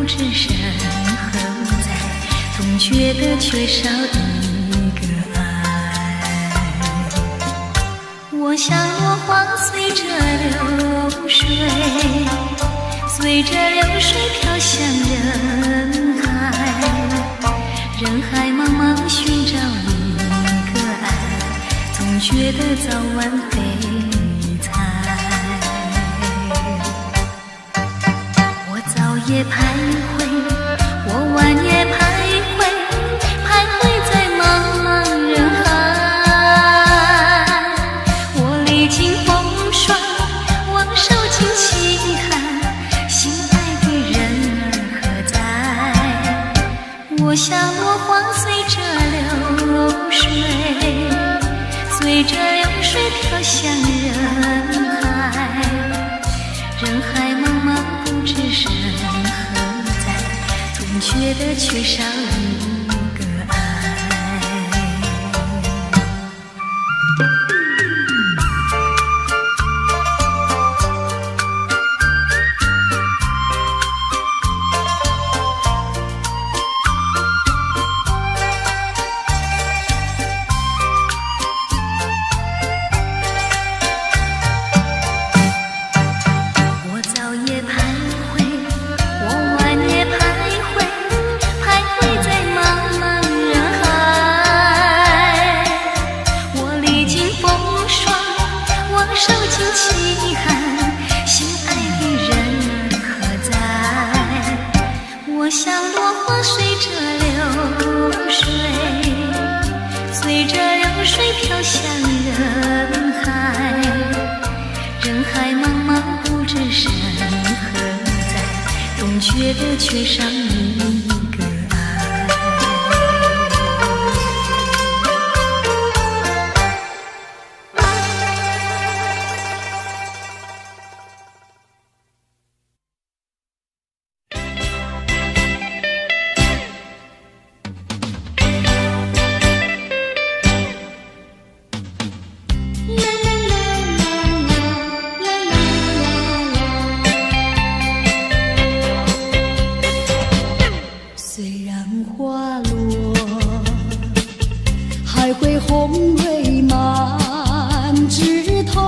不知身何在，總覺得缺少一個愛。我像落花隨着流水，隨着流水飄向人海，人海茫茫尋找一個愛，總覺得早晚被猜。我早夜徘徊，我晚夜徘徊，徘徊在茫茫人海。我歷經風霜，我受盡清寒，心愛的人兒何在？我像落花隨着流水，隨着流水飄向人海，人海茫茫不知身何在，總覺得缺少一個愛。我早夜徘徊，我晚夜徘徊，徘徊在茫茫人海。我歷經風霜，我受盡清寒，心愛的人兒何在？我像落花隨着流水，隨着流水飄向人海，人海茫茫不知身何在，總覺得缺少一個愛。雖然花落還會紅蕊滿枝頭，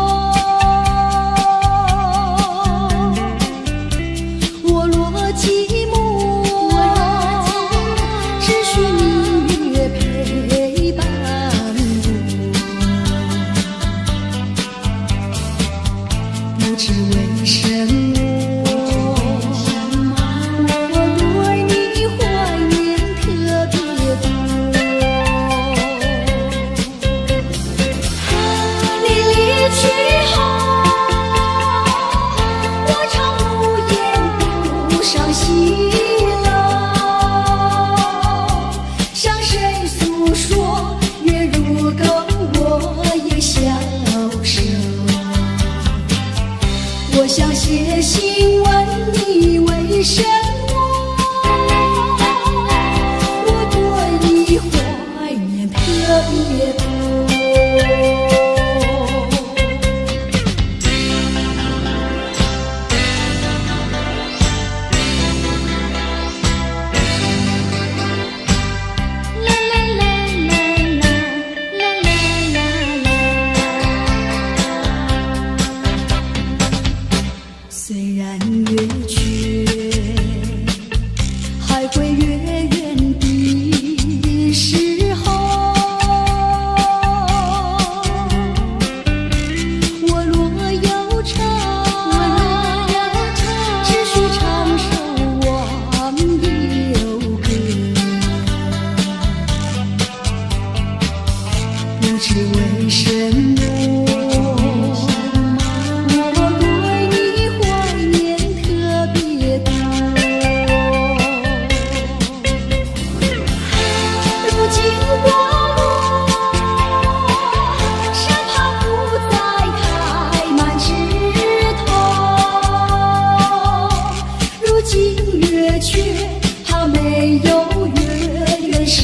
我若寂寞，只需明月陪伴我。不知為什麼，我對你懷念特別多。你離去後，我常無言獨上西樓，向誰訴說？月如钩，我也消瘦。我想寫信問你為什麼，我對你懷念特別多。啦啦啦啦啦啦啦啦。雖然月缺還會月圓的時候，我若憂愁，只需唱首忘憂歌。不知為什麼，我對你懷念特別多。如今花落，山旁不再開滿枝頭。如今月缺，怕沒有月圓時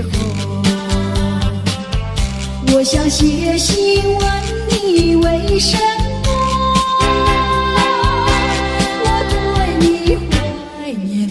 候。我想寫信問你為什麼，我對你懷念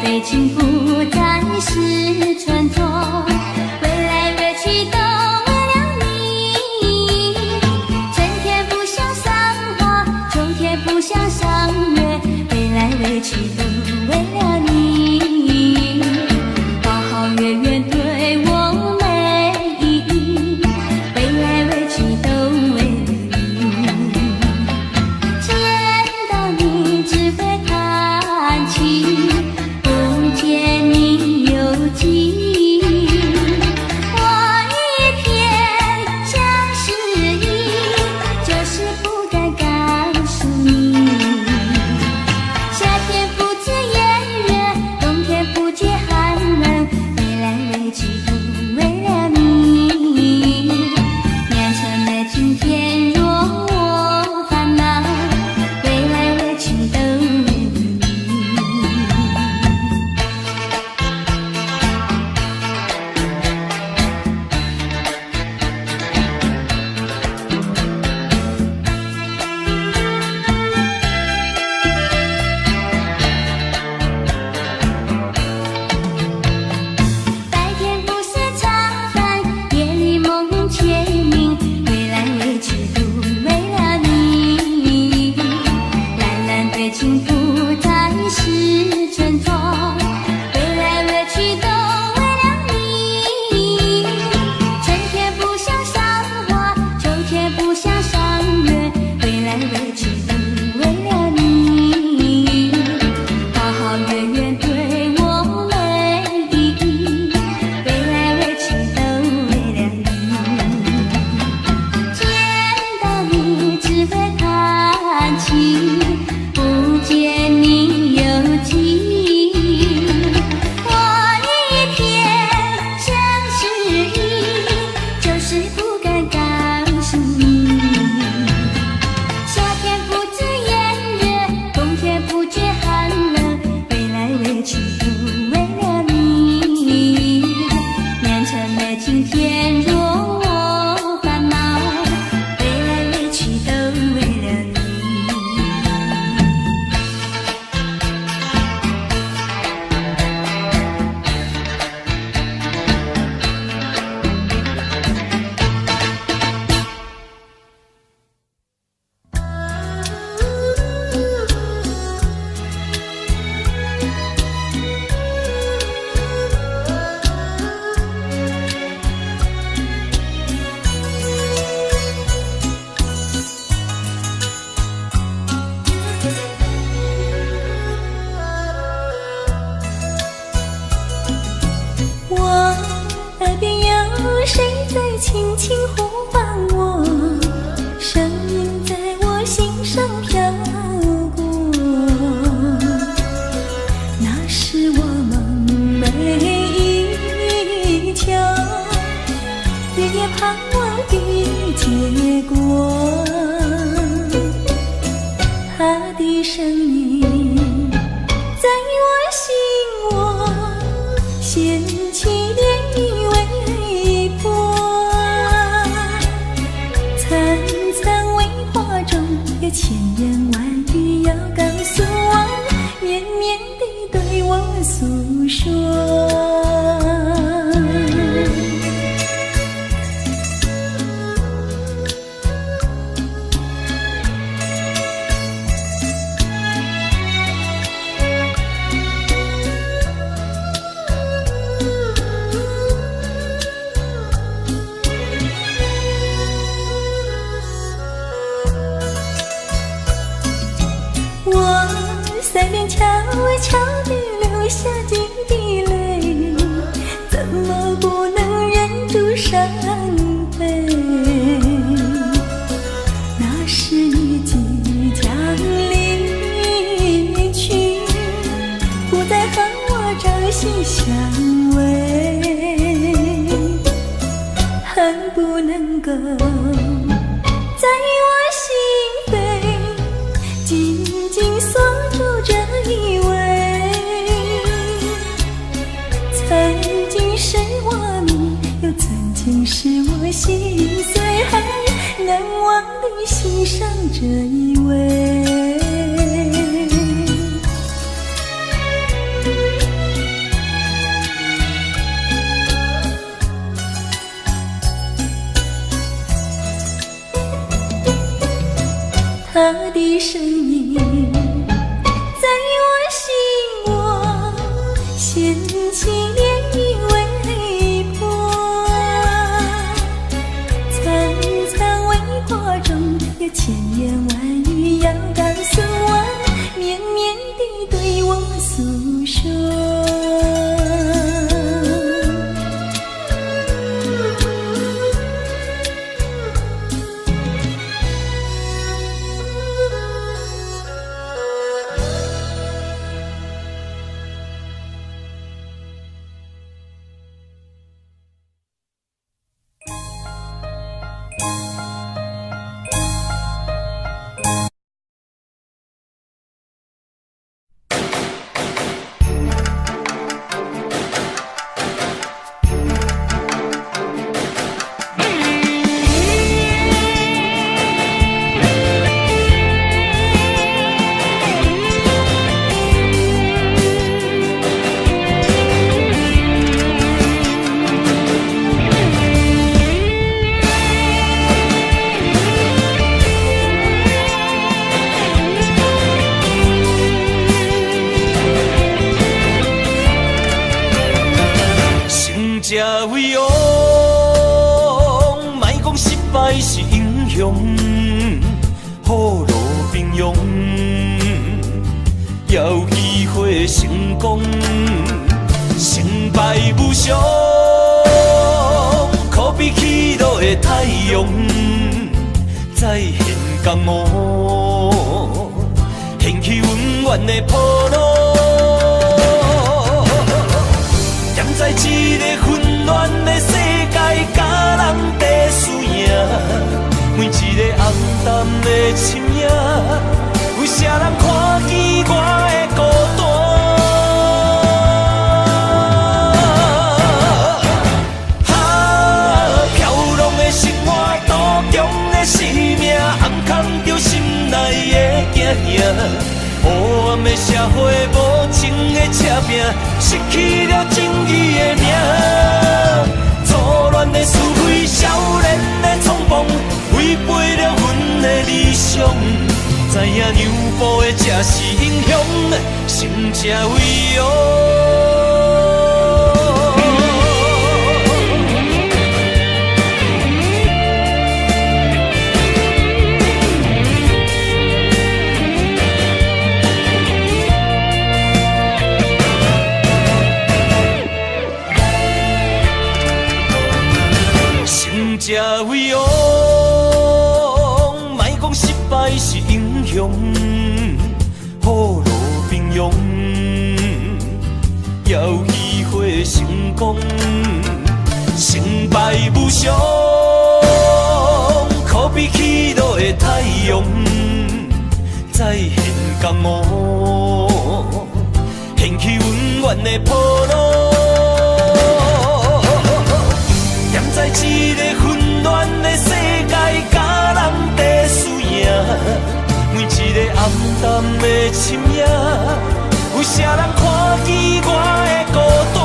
對情不再是春風，飛來飛去都為了你。春天不想賞花，秋天不想賞月，飛來飛去都為了你。花好月圓對我沒意義，飛來飛去都為了你。見到你只會嘆氣，不見你又急。我一片相思意，就是不敢告訴你。夏天不知炎熱，冬天不覺寒冷，飛來飛去都為了你。良辰美景天若我煩惱，飛來飛去都為了你。白天不思茶飯，夜裡夢牽明，飛來飛去都為了你。藍藍對情不再是春風，飛來飛去都為了你。春天不想賞花，秋天不想賞月，飛來飛去都為了你。花好月圓對我沒意義，飛來飛去都為了你。見到你只會嘆氣，不見你又急。我一片相思意，就是不敢告訴你。夏天不知炎熱，冬天不覺寒冷，飛來飛去都為了你。良辰美景天若我煩惱，飛來飛去都為了你。我耳邊有誰在輕輕呼喚我？聲音在我心上飄過，那是我夢寐以求，日夜盼望的結果。他的聲音在我心窩掀起漣漪微波，層層微波中有千言萬語要告訴我，綿綿地對我訴說。我腮邊悄悄地流下幾滴淚，怎麼不能忍住傷悲？那是你即將離去，不再和我朝夕相偎，恨不能夠在我心扉緊緊鎖住這一位。曾經是我迷，又曾經是我心碎，難忘的心上這一位。聲音，在我心窩掀起漣漪微波。層層微波中有千言萬語要告訴我，綿綿地對我訴說。勝者為王，莫講失敗是英雄，虎落平陽，也有機會成功。成敗無常，可比起落的太陽，再現江湖，掀起永遠的波浪。踮在這个混亂的世界，佮人爭輸贏，每一个暗淡的身影，有啥人看見我的孤單？哈，飄浪的生活，賭強的生命，暗藏著心內的驚嚇。黑暗的社會，無情的赤拼，失去了正義的名。錯亂的是非，少年的衝動，違背了阮的理想。知影讓步的才是英雄，勝者為王。勝者為王，莫講失敗是英雄，虎落平陽，也有機會成功。成敗無常，可比起落的太陽，再現江湖，掀起永遠的波浪。踮在這个混亂的世界，佮人爭輸贏，每一个暗淡的身影，有啥人看見我的孤單？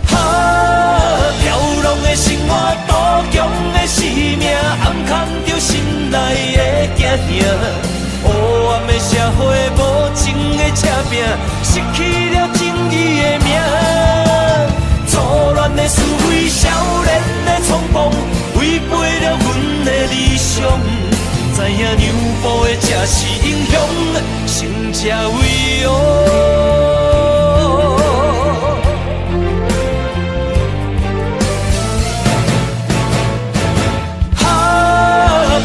哈，飄浪的生活，賭強的生命，暗藏著心內的驚嚇。黑暗的社會，無情的赤拼，失去了正義的名。錯亂的是非，少年的衝動，違背了阮的理想。知影讓步的才是英雄，勝者為王。哈，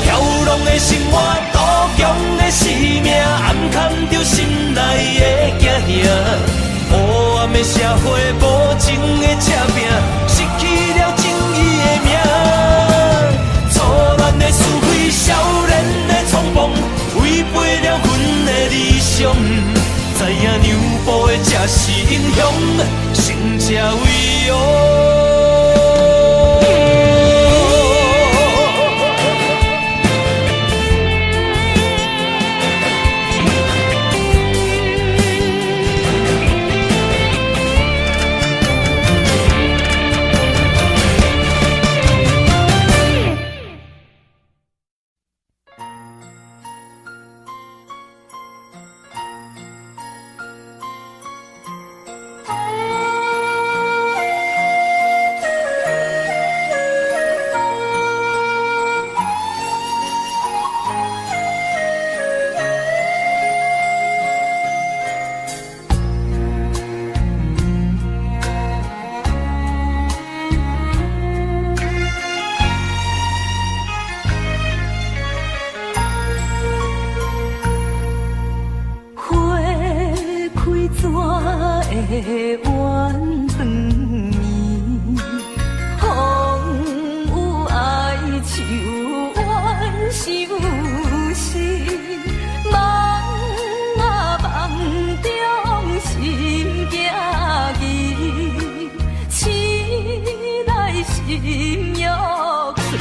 飄浪的生活，賭強的生命，暗藏著心內的驚嚇。黑暗的社會，無情的赤拼，失去了正義的名。錯亂的是非，少年的衝動，違背了阮的理想。知影讓步的才是英雄，勝者為王。怎會怨斷绵？風雨哀愁怨相思，夢啊夢中心驚疑，痴來心欲碎。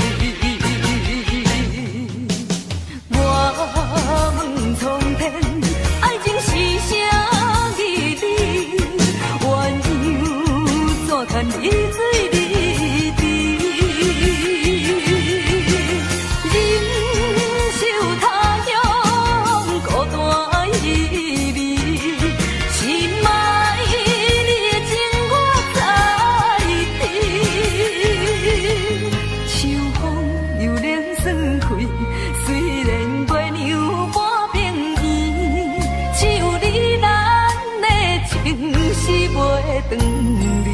我問蒼天，愛情是啥義理？鴛鴦怎堪離水離池？忍受他鄉孤單依偎，深愛你的情我知知。秋風又冷霜開，雖然月娘半邊圓，只有你咱的情是袂斷離。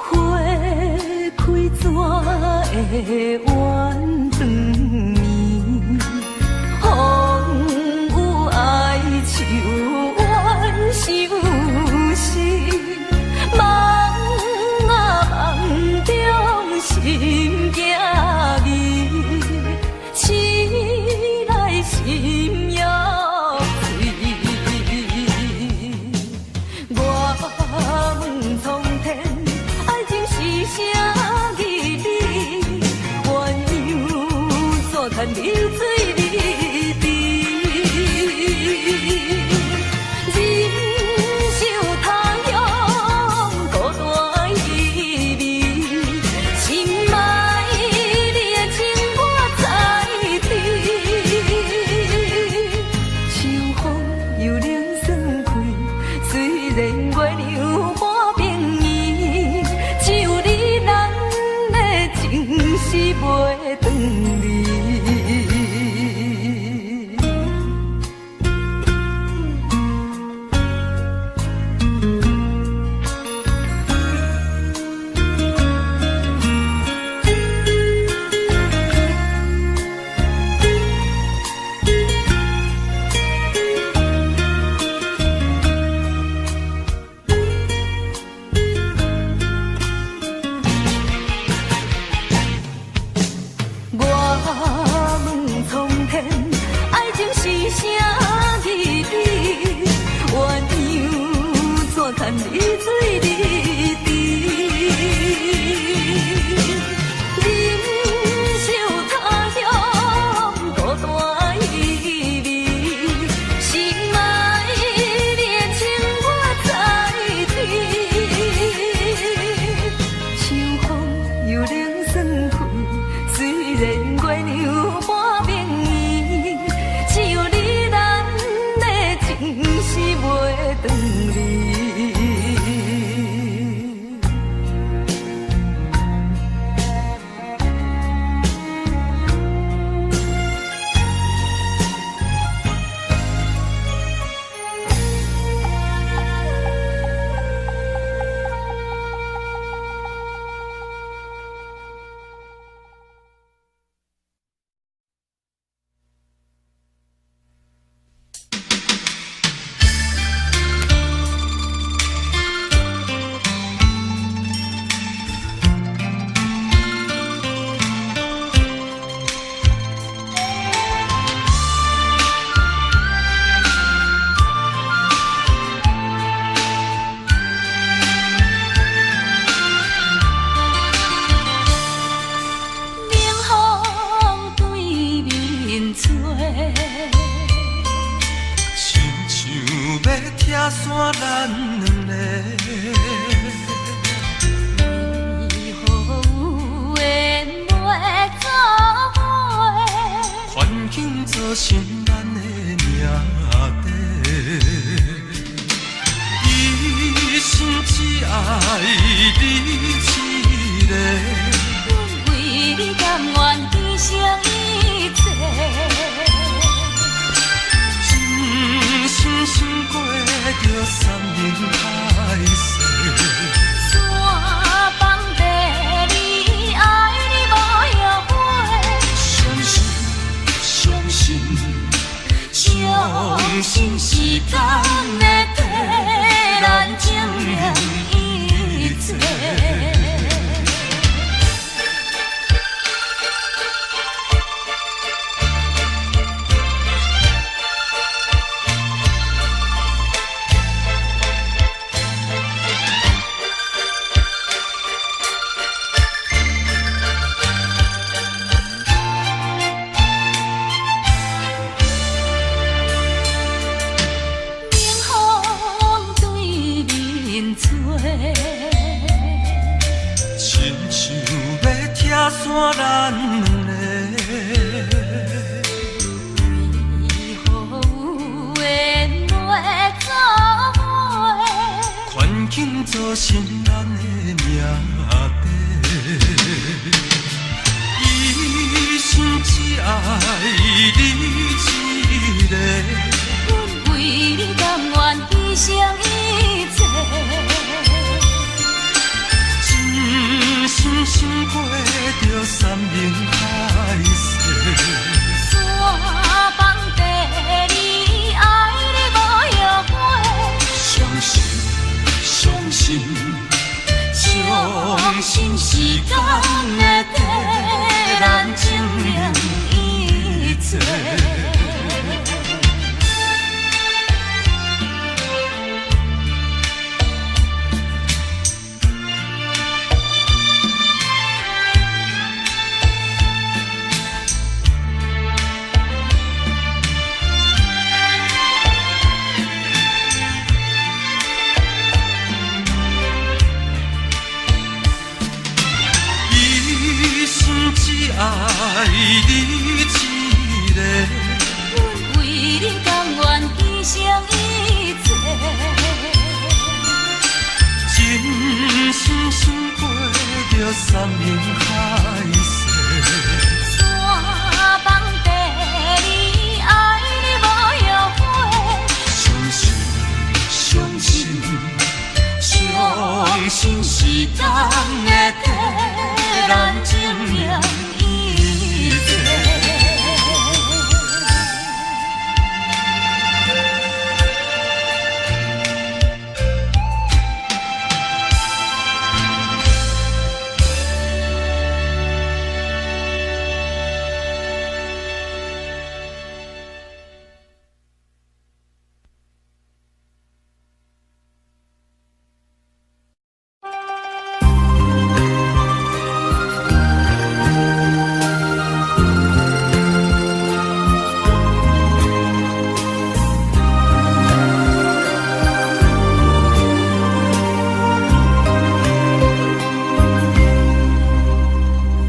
花開怎會怨斷綿？風雨哀愁怨相思，夢啊夢中心驚疑，痴來心欲碎。我問蒼天，愛情是啥義理？鴛鴦怎堪離水離池？忍受他鄉孤單依偎，深愛你的情我知知。秋風又冷霜開，雖然月娘半邊圓，只有你咱的情是袂斷離。我問蒼天，愛情是啥義理？鴛鴦怎堪離水離池？忍受他鄉孤單依偎，深愛你的情我知知。秋風又冷霜開，雖然月娘半邊圓，只有你咱的情是袂斷離。冷風對面吹，親像欲拆散咱兩个。為何有緣袂做伙？環境造成咱的命短。伊心情只愛你一个。阮為你甘願犧牲一切。真心想過著山盟海誓。山放地你愛你無後悔。相信，相信，相信時間會替咱證明一切。冷風對面吹，親像欲拆散咱兩个。為何有緣袂做伙？環境造成咱的命底。一生只愛你一个。阮為你甘願犧牲一切。真心想過著山盟海誓。山放地你愛你無後悔。相信，相信，相信時間會替咱證明一切。一生只愛你一个。阮為你甘願犧牲一切。真心想過著山盟海誓。山放地你愛你無後悔。相信，相信，相信時間會替咱證明一切。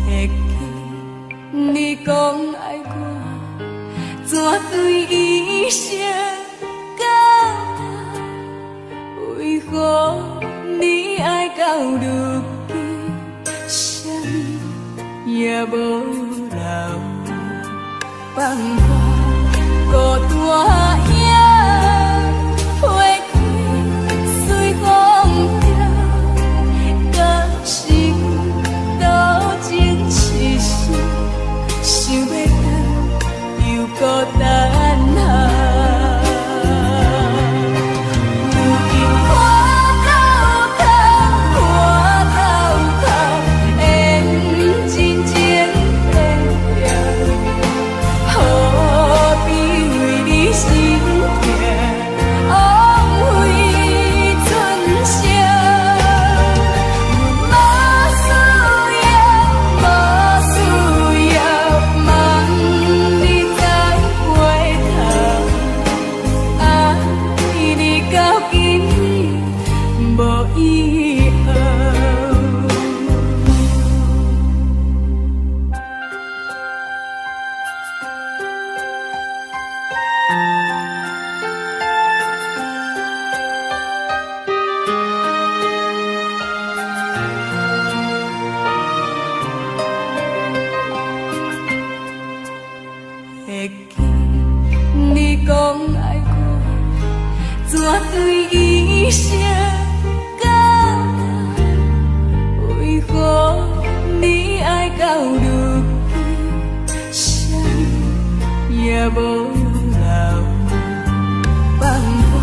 會記你講愛我，怎對一生到老？為何你愛到如今，啥物也無留？放我孤單影，花開隨風飄，敢是多情痴心，想欲回又孤單啊。如今看透透，看透透，緣真情變了，何必為你心對伊生感動，為何你愛到如今，啥物也無留？放我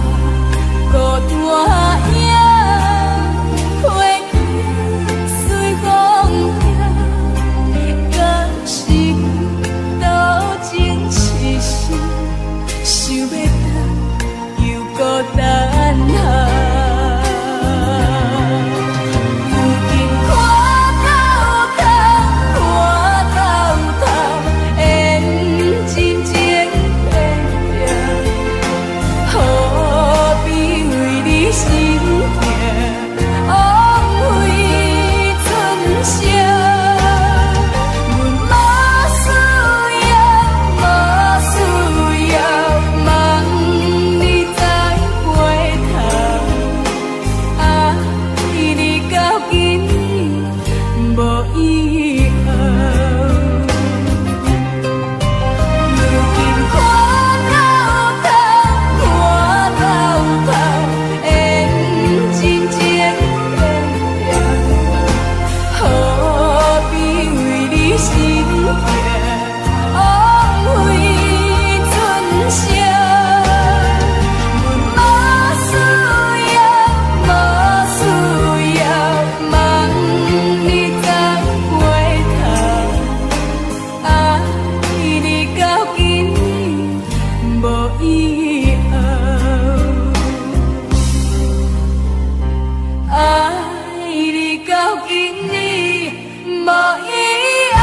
孤單影，花開隨風飄，敢是多情痴心，想欲等又閣等候。如今看到头，看到头，缘真情变了，何必為你心痛，枉費春宵。阮無需要，無需要，望你再回頭。愛你到今年無以後。如今看到頭，看到頭，緣真情變了，何必為你心痛，枉費春宵。阮無需要，無需要，望你再回頭。愛你到今年無以後，愛你到今年無以後。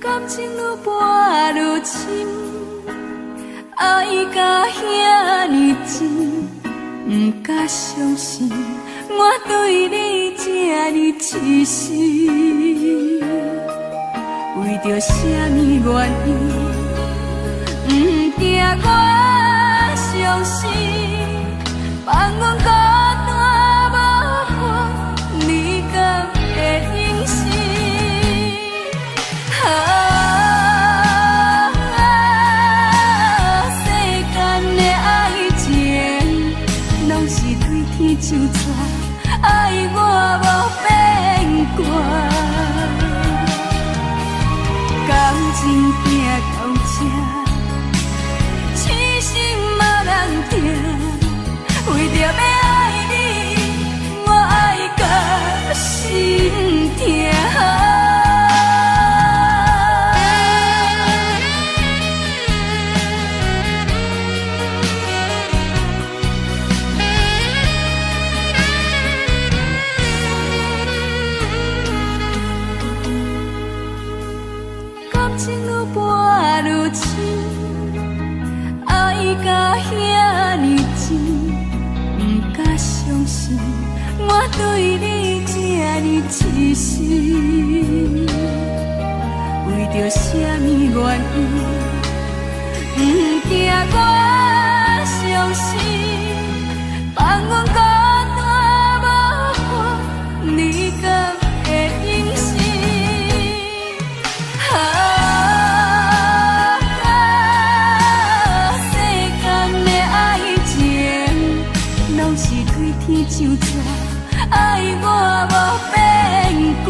感情愈跋愈深，愛甲遐爾真，毋敢相信我對你這呢癡心。為著啥物原因，毋驚我傷心，放阮孤單無伴，你敢會忍心？啊，世間的愛情，攏是對天上紙，愛我無變卦。感情行到這，痴心嘛人疼，為著欲愛你，我愛甲心疼。感情愈跋愈深，愛甲遐爾真，毋敢相信我對你這呢癡心。為著啥物原因，毋驚我傷心，放阮孤單無伴，你敢會忍心？啊，世間的愛情，攏是對天上紙，愛我無變卦。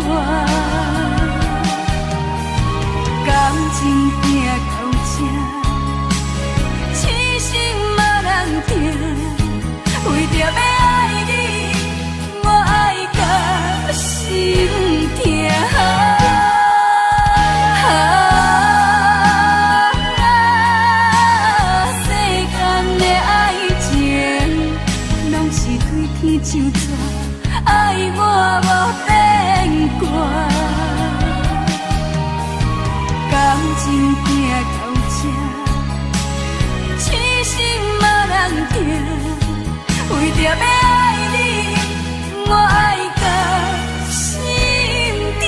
感情行到這，痴心嘛人疼，為著欲愛情行到這，痴心嘛人疼，為著欲愛你，我愛甲心疼。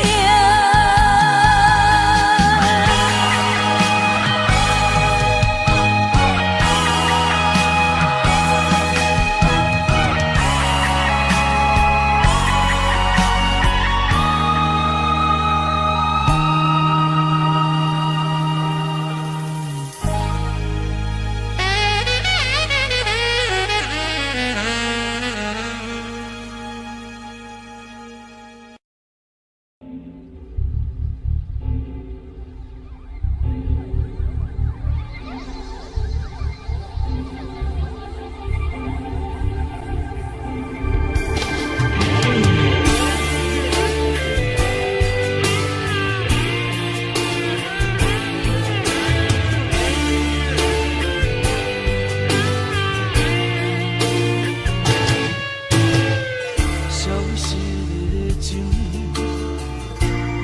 消失的情，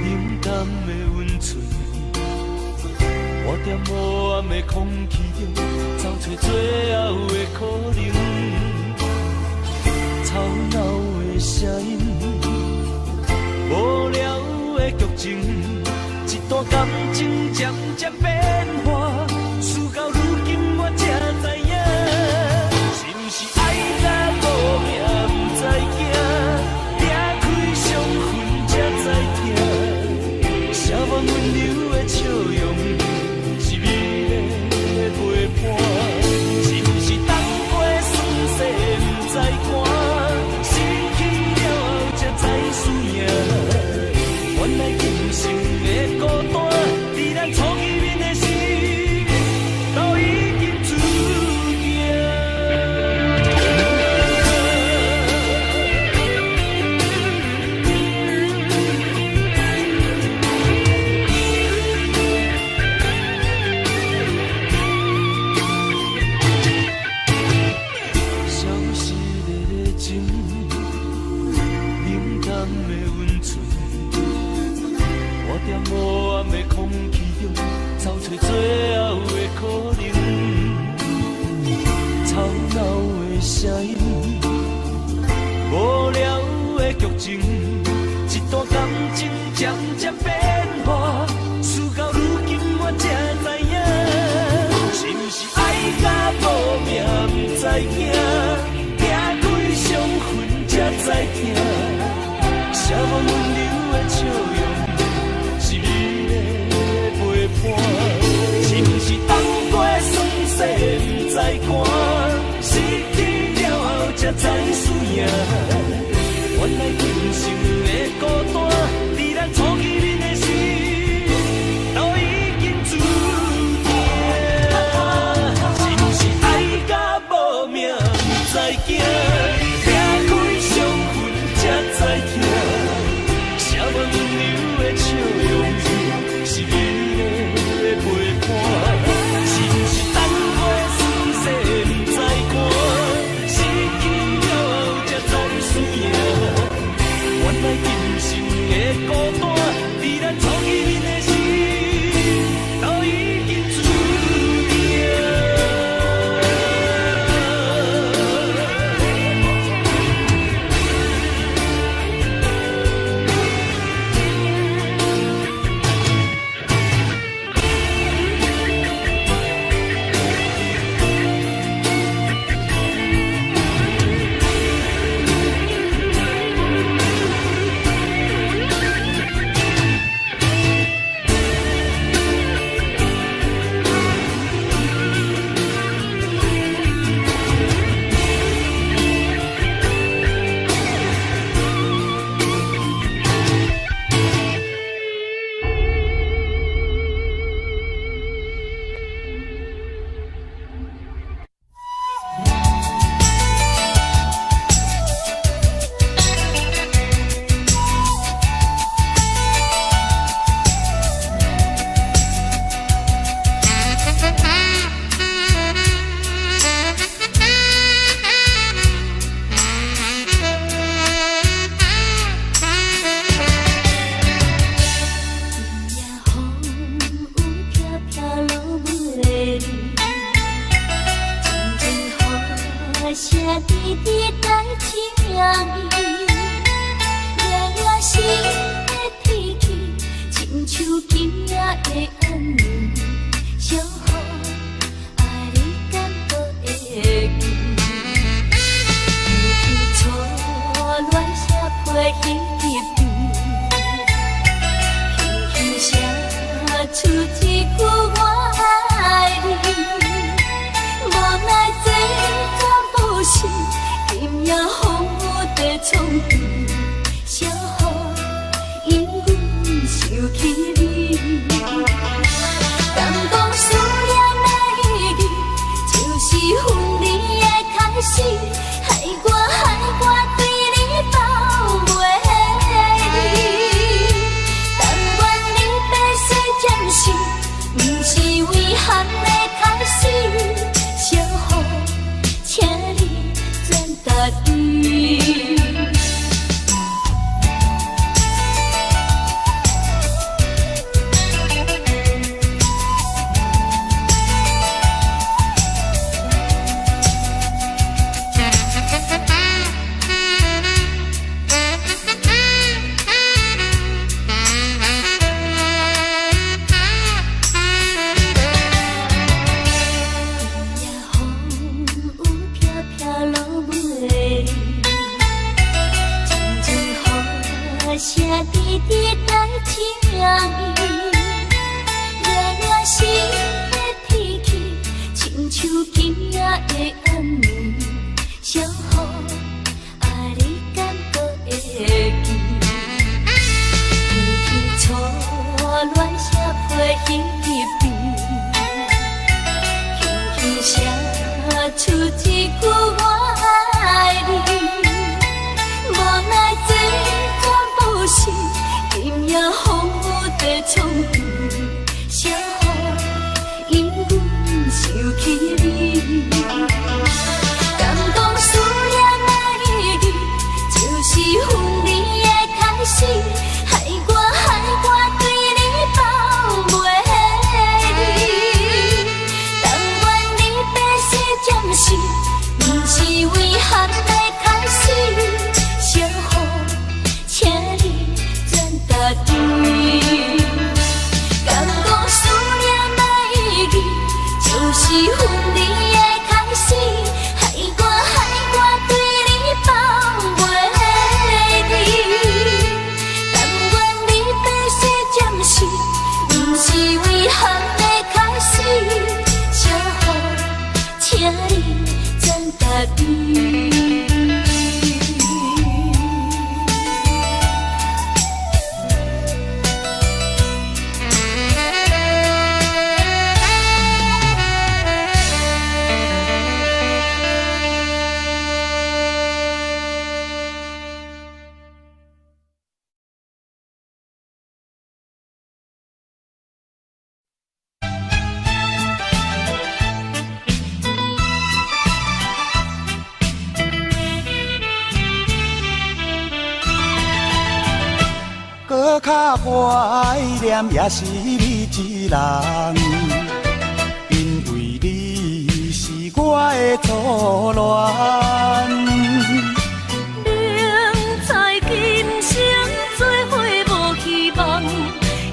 冷淡的温存，活在黑暗的空气中，找找最后的可能。吵闹的声音，无聊的剧情，一段感情渐渐变化，事到如今我才知影，是毋是爱甲无命不知惊，拆开伤痕才知疼，谁无温柔的笑容是美丽的陪伴，是毋是当过酸涩不知甘，失去了后才知输赢。原来今生的孤单，伫咱初见面的时，都已经注定。消失的情，冷淡的温存，活在黑暗的空气中，找找最后的可能。吵闹的声音，无聊的剧情，一段感情渐渐变化，事到如今我才知影，是毋是爱甲无命不知惊，拆开伤痕才知疼，谁无温柔的笑容是美丽的陪伴，是毋是当过酸涩不知甘，失去了后才知输赢。原来今生的孤单，伫咱初见面的时，寫滴滴帶情意，熱熱心的天氣，親像今夜的暗暝，小雨愛你敢閣會記？記起初戀寫批彼邊，輕輕寫出一句我愛你。無奈這全部是今夜風雨的創治，小雨因阮想起你。敢講思念的意義，就是分離的開始，害我害我對你放袂離。但願你白世暫時，不是遺憾的開始。小雨，請你轉達伊。今夜風雨飄飄落袂離，陣陣雨聲滴滴帶情意，熱熱心的天氣，親像今夜的暗暝，小雨愛你敢閣會記？記起初戀寫批彼邊。輕輕寫出一句我愛你，無奈這全部是今夜風雨的創治，小雨因阮想起你。敢講思念的意義，就是分離的開始，害我害我對你放袂離。但願你白世暫時，不是遺憾的開始。小雨，請你轉達伊。敢講思念的意義，就是分離的開始，害我害我對你放袂離。但願你白世暫時，不是遺憾的開始。小雨，請你轉達伊。閣較懷念也是你一人，因為你是我的初戀。明知今生做伙無希望，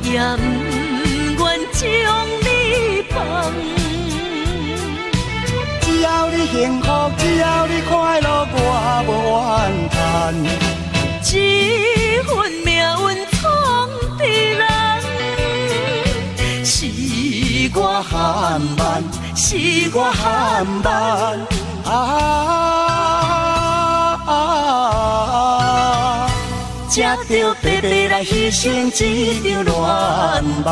也不願將你放。只要你幸福，只要你快樂，我無怨嘆。這份命運創治人，是我含萬，是我含萬啊！才著白白來犧牲這場戀夢。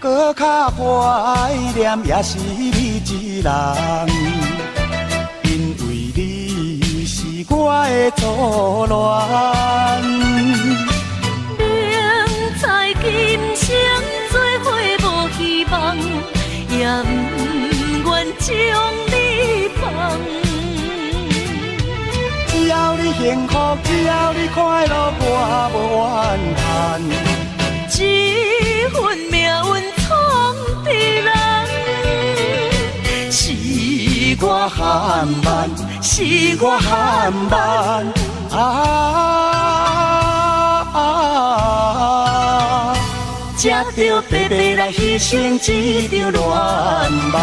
閣較懷念也是你一人，因為你是我的初戀。明知今生生做伙無希望，也毋願將你放。只要你幸福，只要你快樂，我無怨嘆。這份命運創佇人，是我含萬，是我含萬啊！才著白白來犧牲這場戀夢。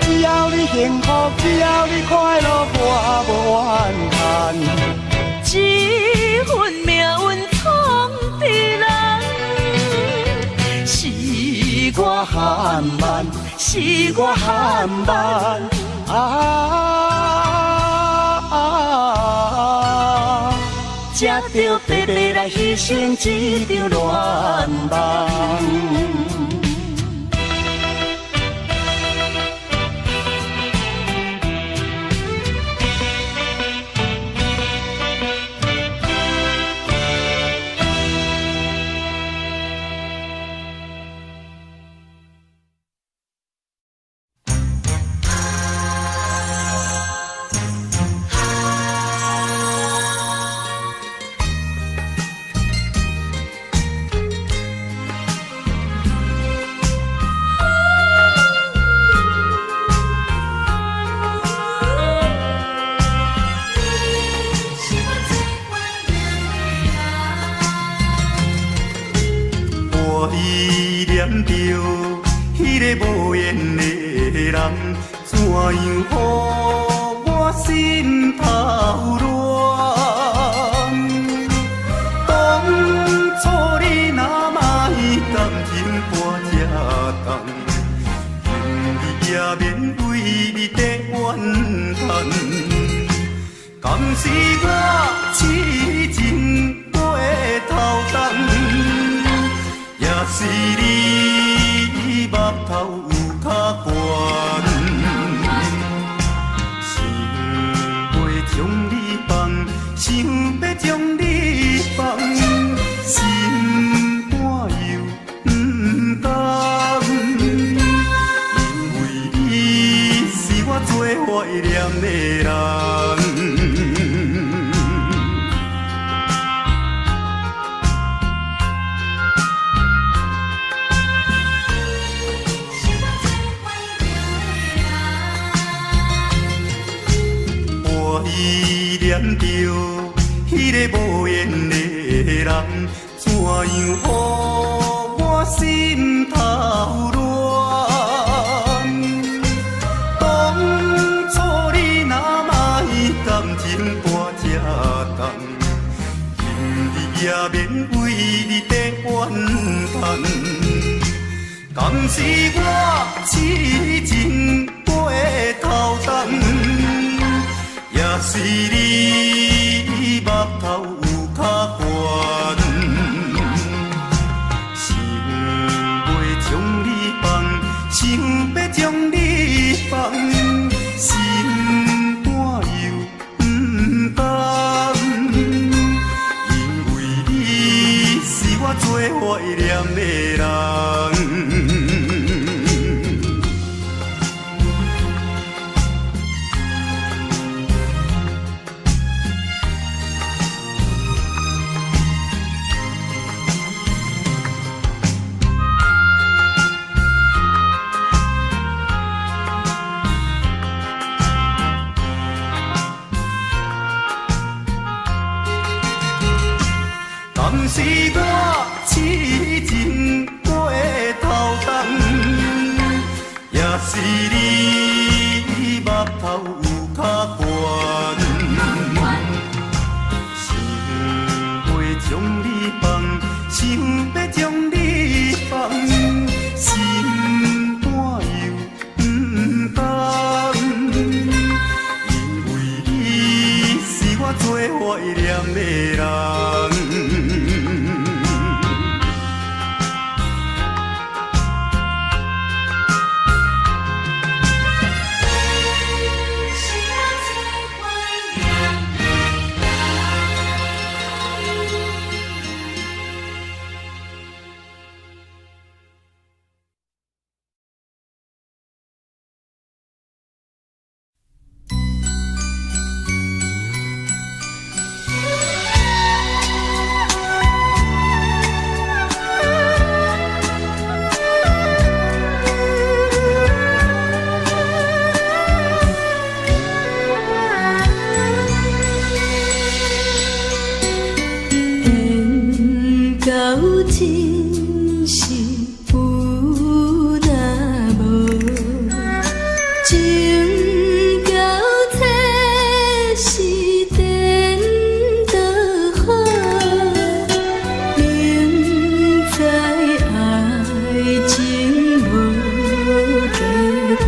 只要你幸福，只要你快樂，我無怨嘆。這份命運創佇人，是我含萬，是我含萬啊！才著白白來犧牲這場戀夢。是我最懷念的人。我依戀著彼个無緣的人，怎樣予我心頭亂？當初你若莫感情擔這重，今日也免為你在怨嘆。敢是我痴情過頭重？也是你目頭有較懸，想欲將你放，想欲將你放，心肝又毋甘，因為你是我最懷念的人。是我最懷念的人。我依戀著彼个無緣的人，怎樣予我心頭亂？當初你若莫感情擔這重，今日也免為你在怨嘆。敢是我痴情過頭重？也是你目頭有較懸，想欲將你放，想欲將你放，心肝又毋甘，因為你是我最懷念的人。敢是我痴情過頭重，也是你目頭有較懸，想欲將你放，想欲將你放，心肝又毋甘，因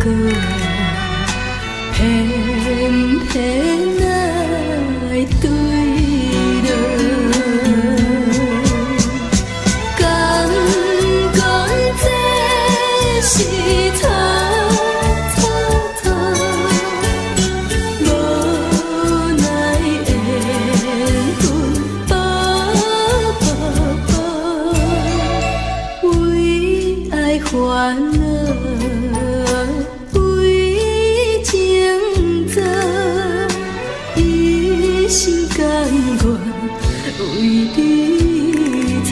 果，偏偏愛對落。敢講這是錯錯錯，無奈緣分薄薄薄，為愛煩惱，為情做，一心甘願為你錯。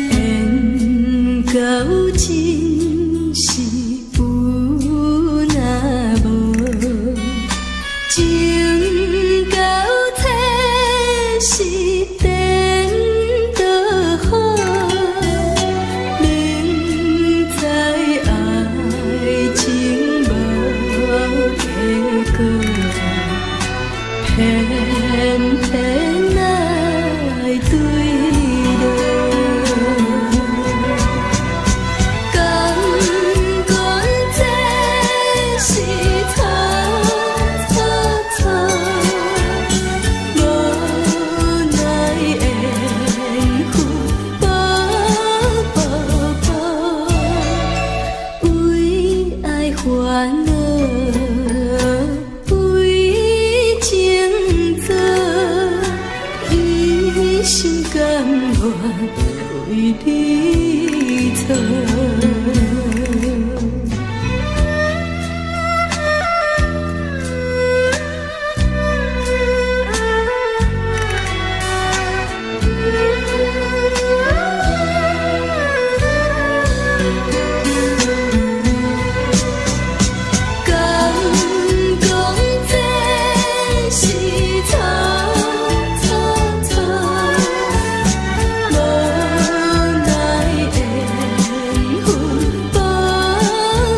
緣到真是有若無，情到這是顛倒好，明知愛情無結果，偏偏愛對落。敢講這是錯錯錯，無奈緣分薄薄薄，為愛煩惱，為情做，一心甘願為你錯。敢講這是錯錯錯，無奈緣分薄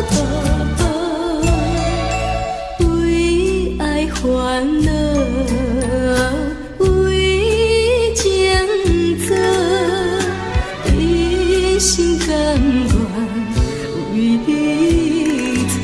薄薄，為愛煩惱，為情做，一心甘願為你錯。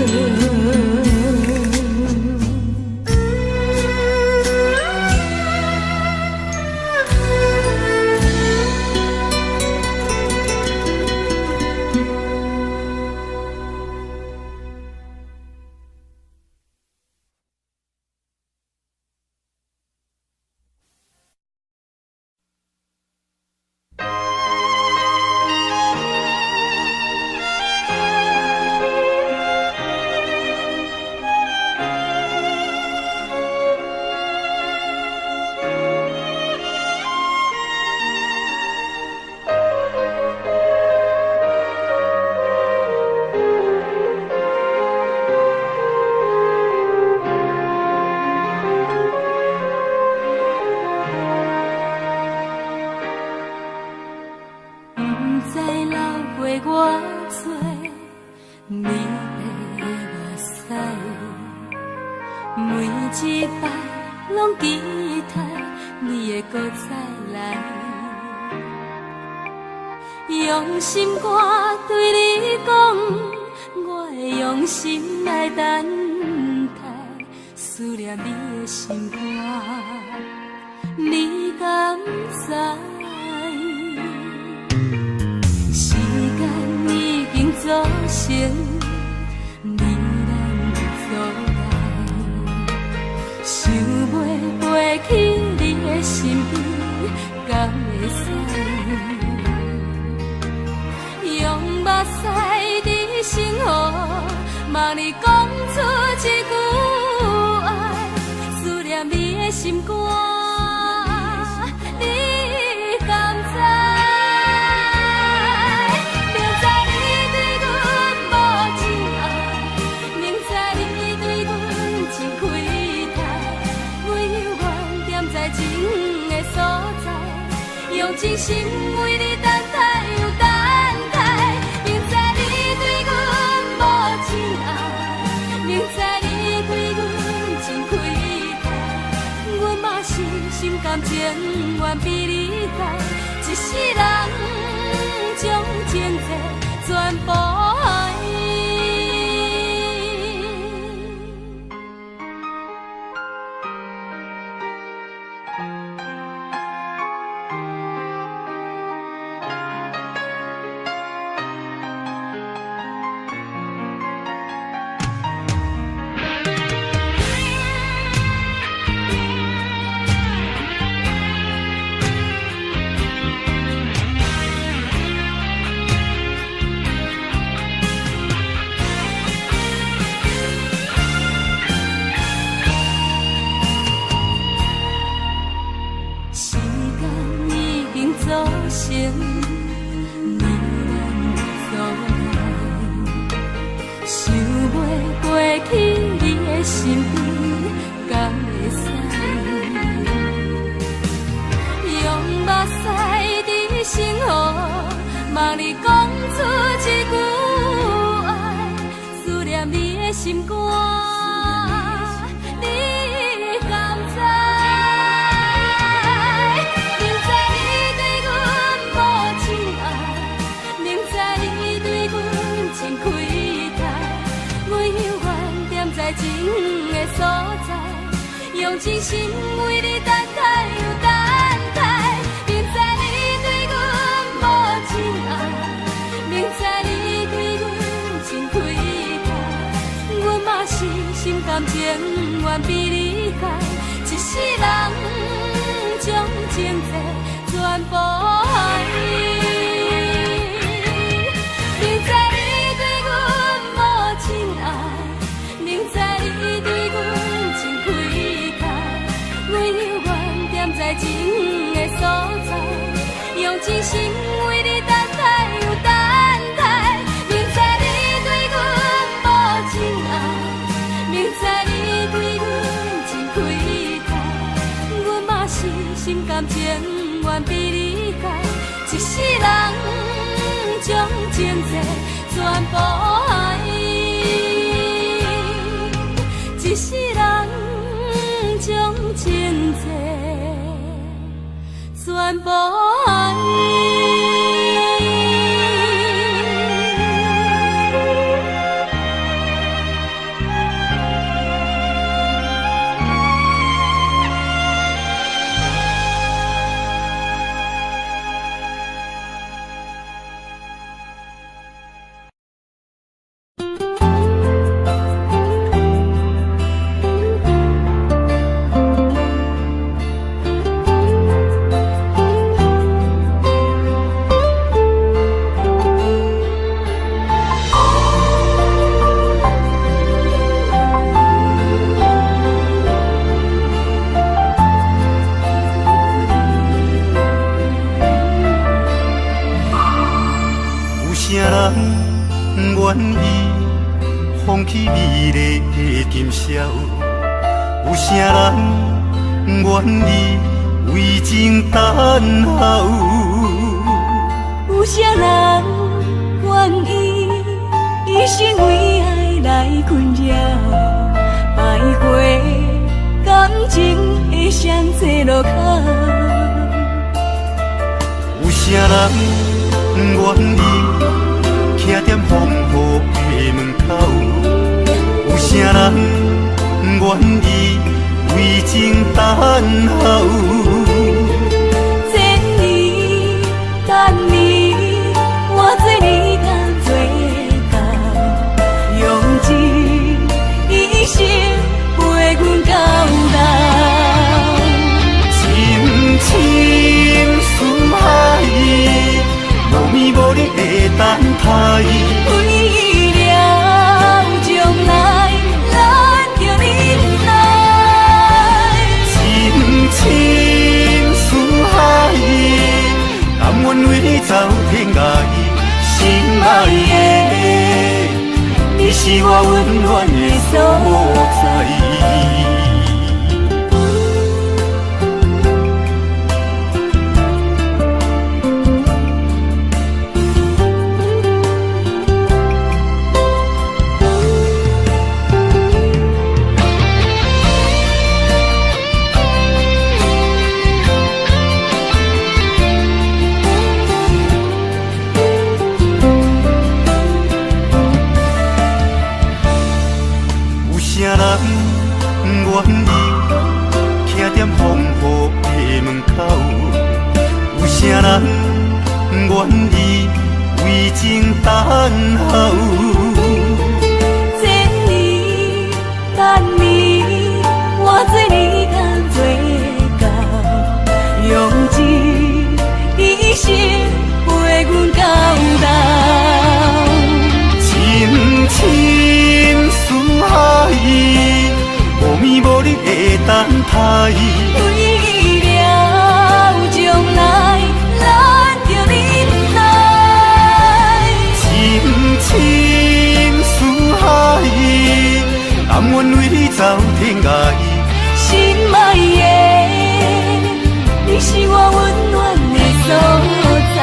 不知流過偌濟暝白的目屎，每一擺攏期待你會閣再來，用心肝對你講，我會用心來等待，思念你的心肝，你敢知？時間已經造成你咱的阻礙，想欲飛去你的身邊，敢會使？用目屎佇身雨，望你講出一句愛，思念你的心肝，你敢知？明知你對阮無真愛，明知你對阮真虧待，唯有願踮在真遠的所在，用真心為你等待又等待，向你講出一句愛，思念你的心肝，你敢知？明知你對阮無情愛，明知你對阮真虧待，阮猶原踮在情的所在，用真心為你等待又等待。明知你對阮無情愛，明知你對阮真虧待，阮嘛是心甘情願被你害，一世人將情債全部還。明知你對阮無情愛，明知你對阮真虧待，阮猶原踮在情的所在，用真心為你等待又等待。明知你對阮無情愛，明知你對阮真虧待，阮嘛是心甘情願被你害，一世人將情債全部還，一世人將情債全部還。有啥人願意放棄美麗的今宵？有啥人願意為情等候？有啥人願意一生為愛來困擾，徘徊感情的雙岔路口？有啥人願意徛踮風雨的門口？有啥人願意為情等候？千年等你，我做你甘做到，用尽一生陪阮到老。深深思海，無眠無日的等待。為了將來，咱著忍耐。深深思海，甘願為你走天涯。心愛的，你是我溫暖的所在。有啥人願意徛踮風雨的門口？有啥人願意為情等候？千年等你，我做你甘做到，用尽一生陪阮到老。深深思海，無眠無日的等待。為了將來，咱著忍耐。深深思海，甘願為你走天涯。心愛的，你是我溫暖的所在。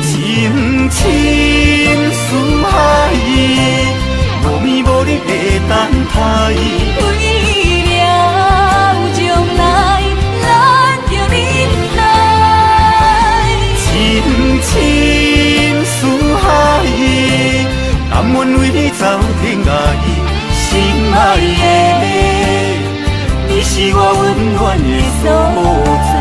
深深似海，无眠无日的等待。為了將來，咱著忍耐。深深似海，甘願為你走天涯。心愛的，你是我溫暖的所在。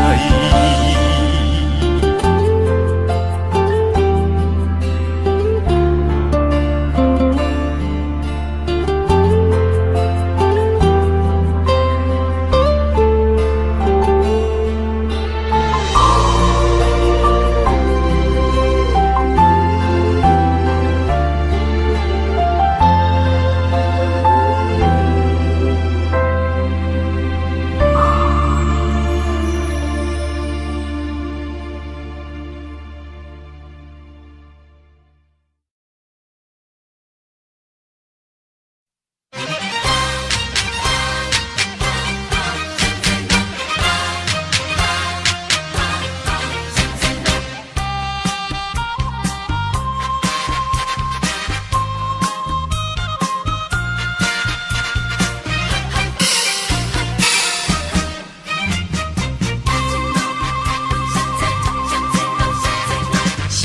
雙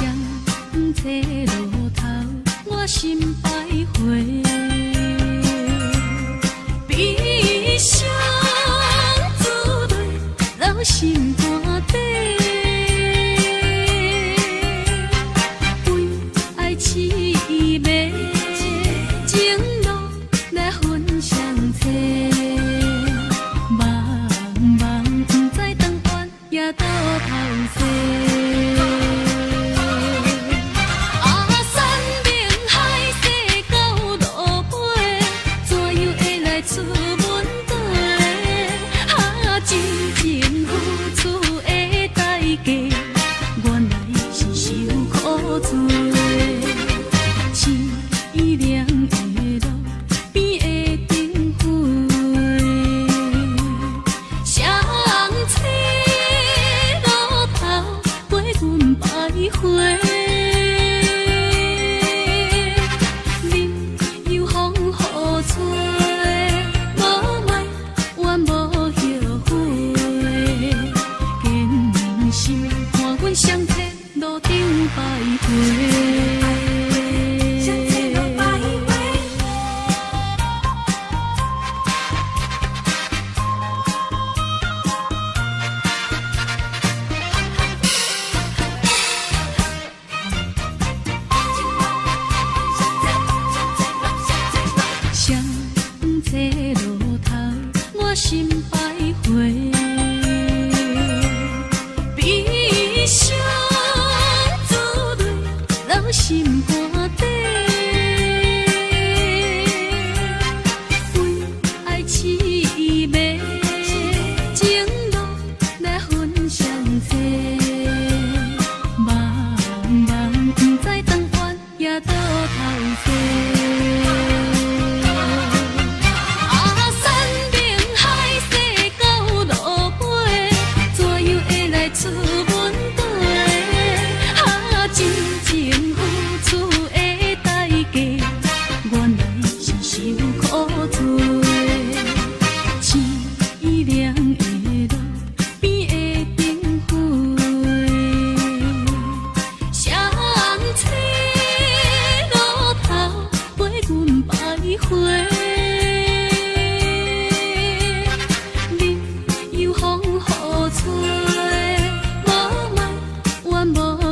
冊路頭，我心徘徊，悲傷珠淚留心肝底，為愛痴迷，情路來分雙冊，茫茫不知當願也倒頭勢。啊，山明海誓到落尾，怎樣會來出阮底？啊，真情付出的代價，原來是受苦罪。淒涼的路邊的燈火，雙冊路頭陪阮徘徊。任由風雨吹，無埋怨無後悔，堅心看阮雙冊路頂徘徊。雙冊路徘徊。雙冊路頭，我心徘徊，悲傷珠淚留心肝底，為愛痴迷，情路來分雙冊，茫茫不知當願也倒頭勢。啊，山明海誓到落尾，怎樣會來出阮底？啊，真情付出的代價，原來是受苦罪。淒涼的路邊的燈火，雙冊路頭陪阮徘徊。任由風雨吹，無埋怨無後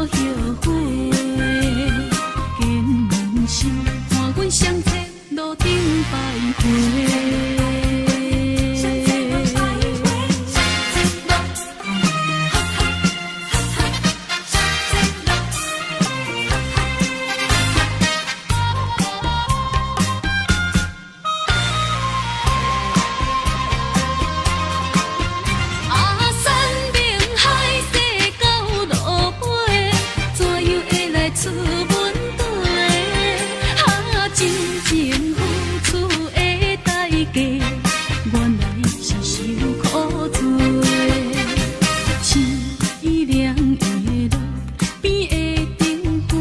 悔，堅心看阮雙冊路頂徘徊。雙冊路徘徊。雙冊路，哈哈哈哈，雙冊路，哈哈。啊，山明海誓到落尾，怎樣會來出阮底？啊，真情付出的代價，原來是受苦罪。淒涼的路邊的燈火，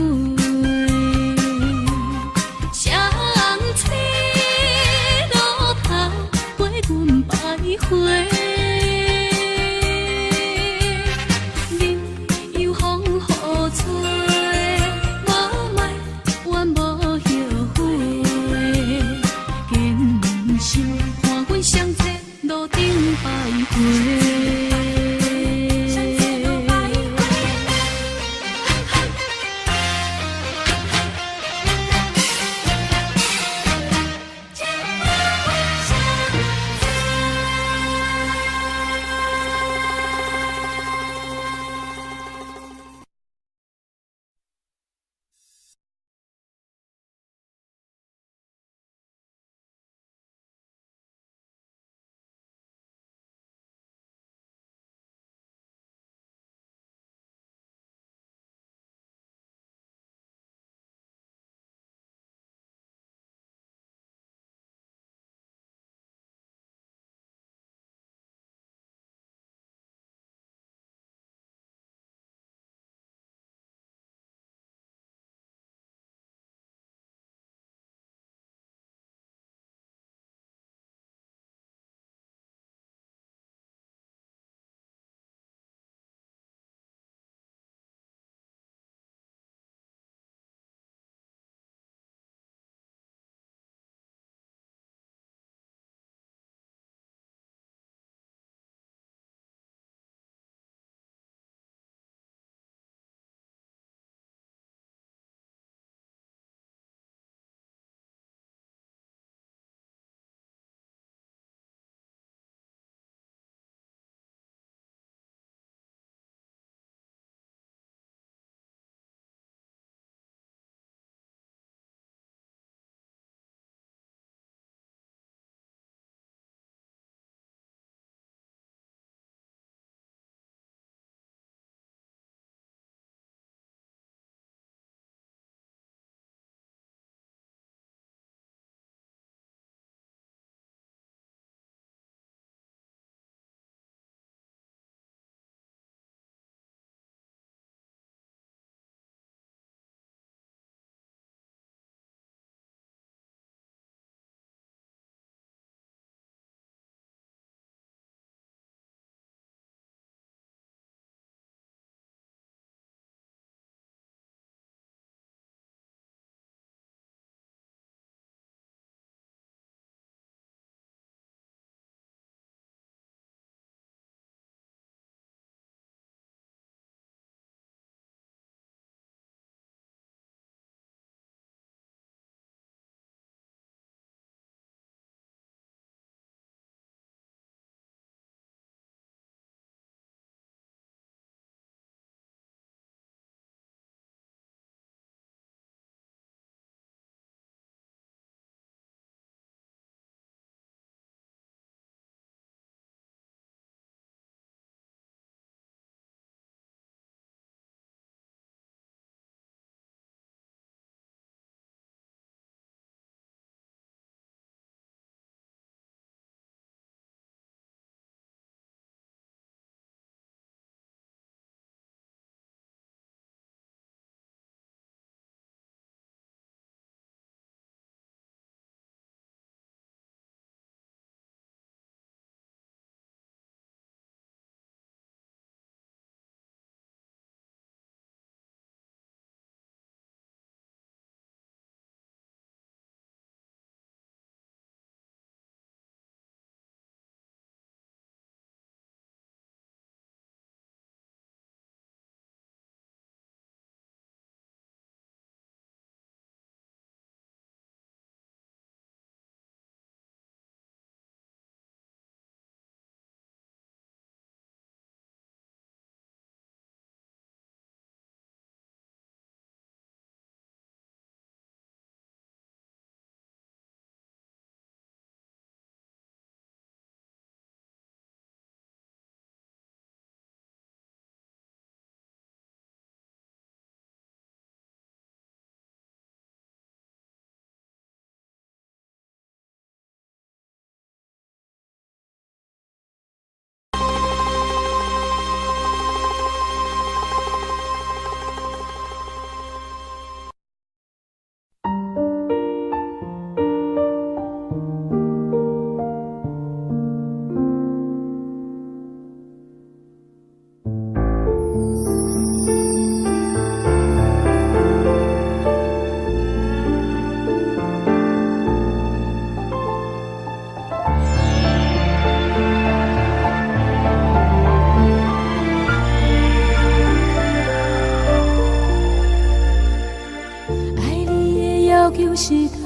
求是贪，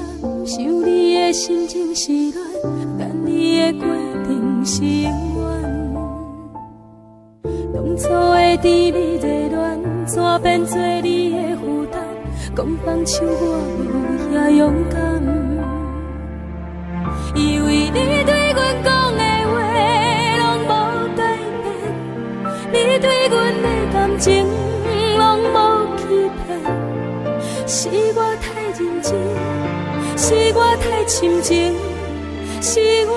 想你的心情是乱，等你的过程是永远。當初的甜蜜熱戀，怎變做你的負擔？講放手我無遐勇敢，以為你對阮講的話攏無改變，你對阮的感情攏無欺騙，是我太認真，是我太深情，是我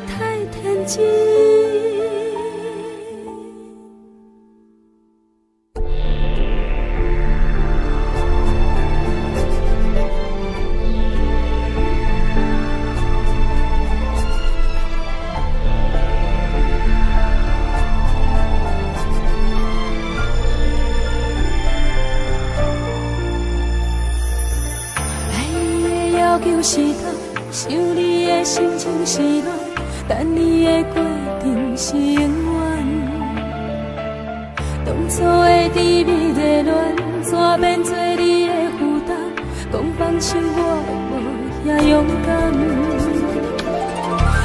太天真。愛你的要求是貪，想你的心情是亂，等你的過程是永遠。當初的甜蜜熱戀，怎變做你的負擔？講放手我無遐勇敢，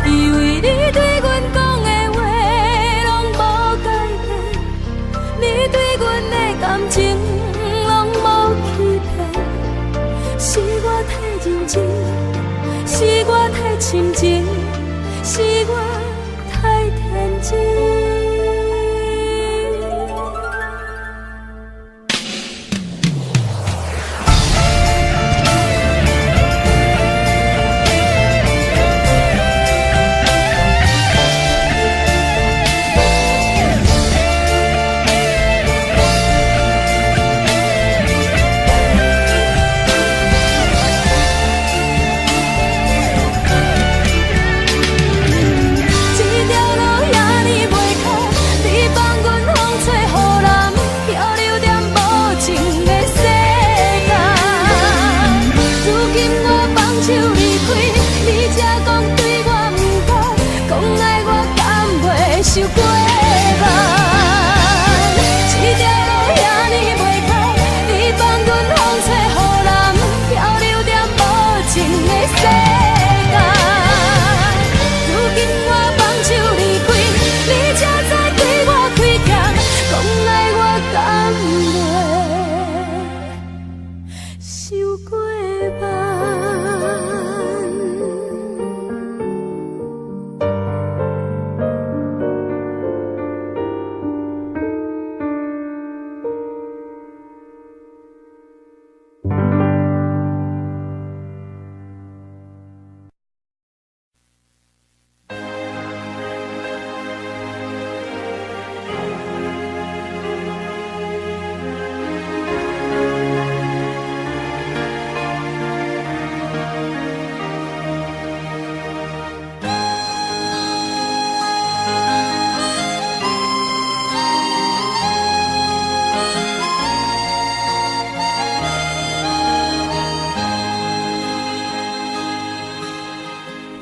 以為你對阮講的話攏無改變，你對阮的感情攏無欺騙。是我太認真，是我太深情，是我太天真。這條路遐爾袂空，你放阮風吹雨淋，漂流踮無情的世間。如今我放手離開，你才講對我毋甘，講愛我敢袂受過萬。這條路遐爾袂空，你放阮風吹雨淋，漂流踮無情的世間。如今我放手離開，你才知對我虧欠，講愛我敢袂受過萬。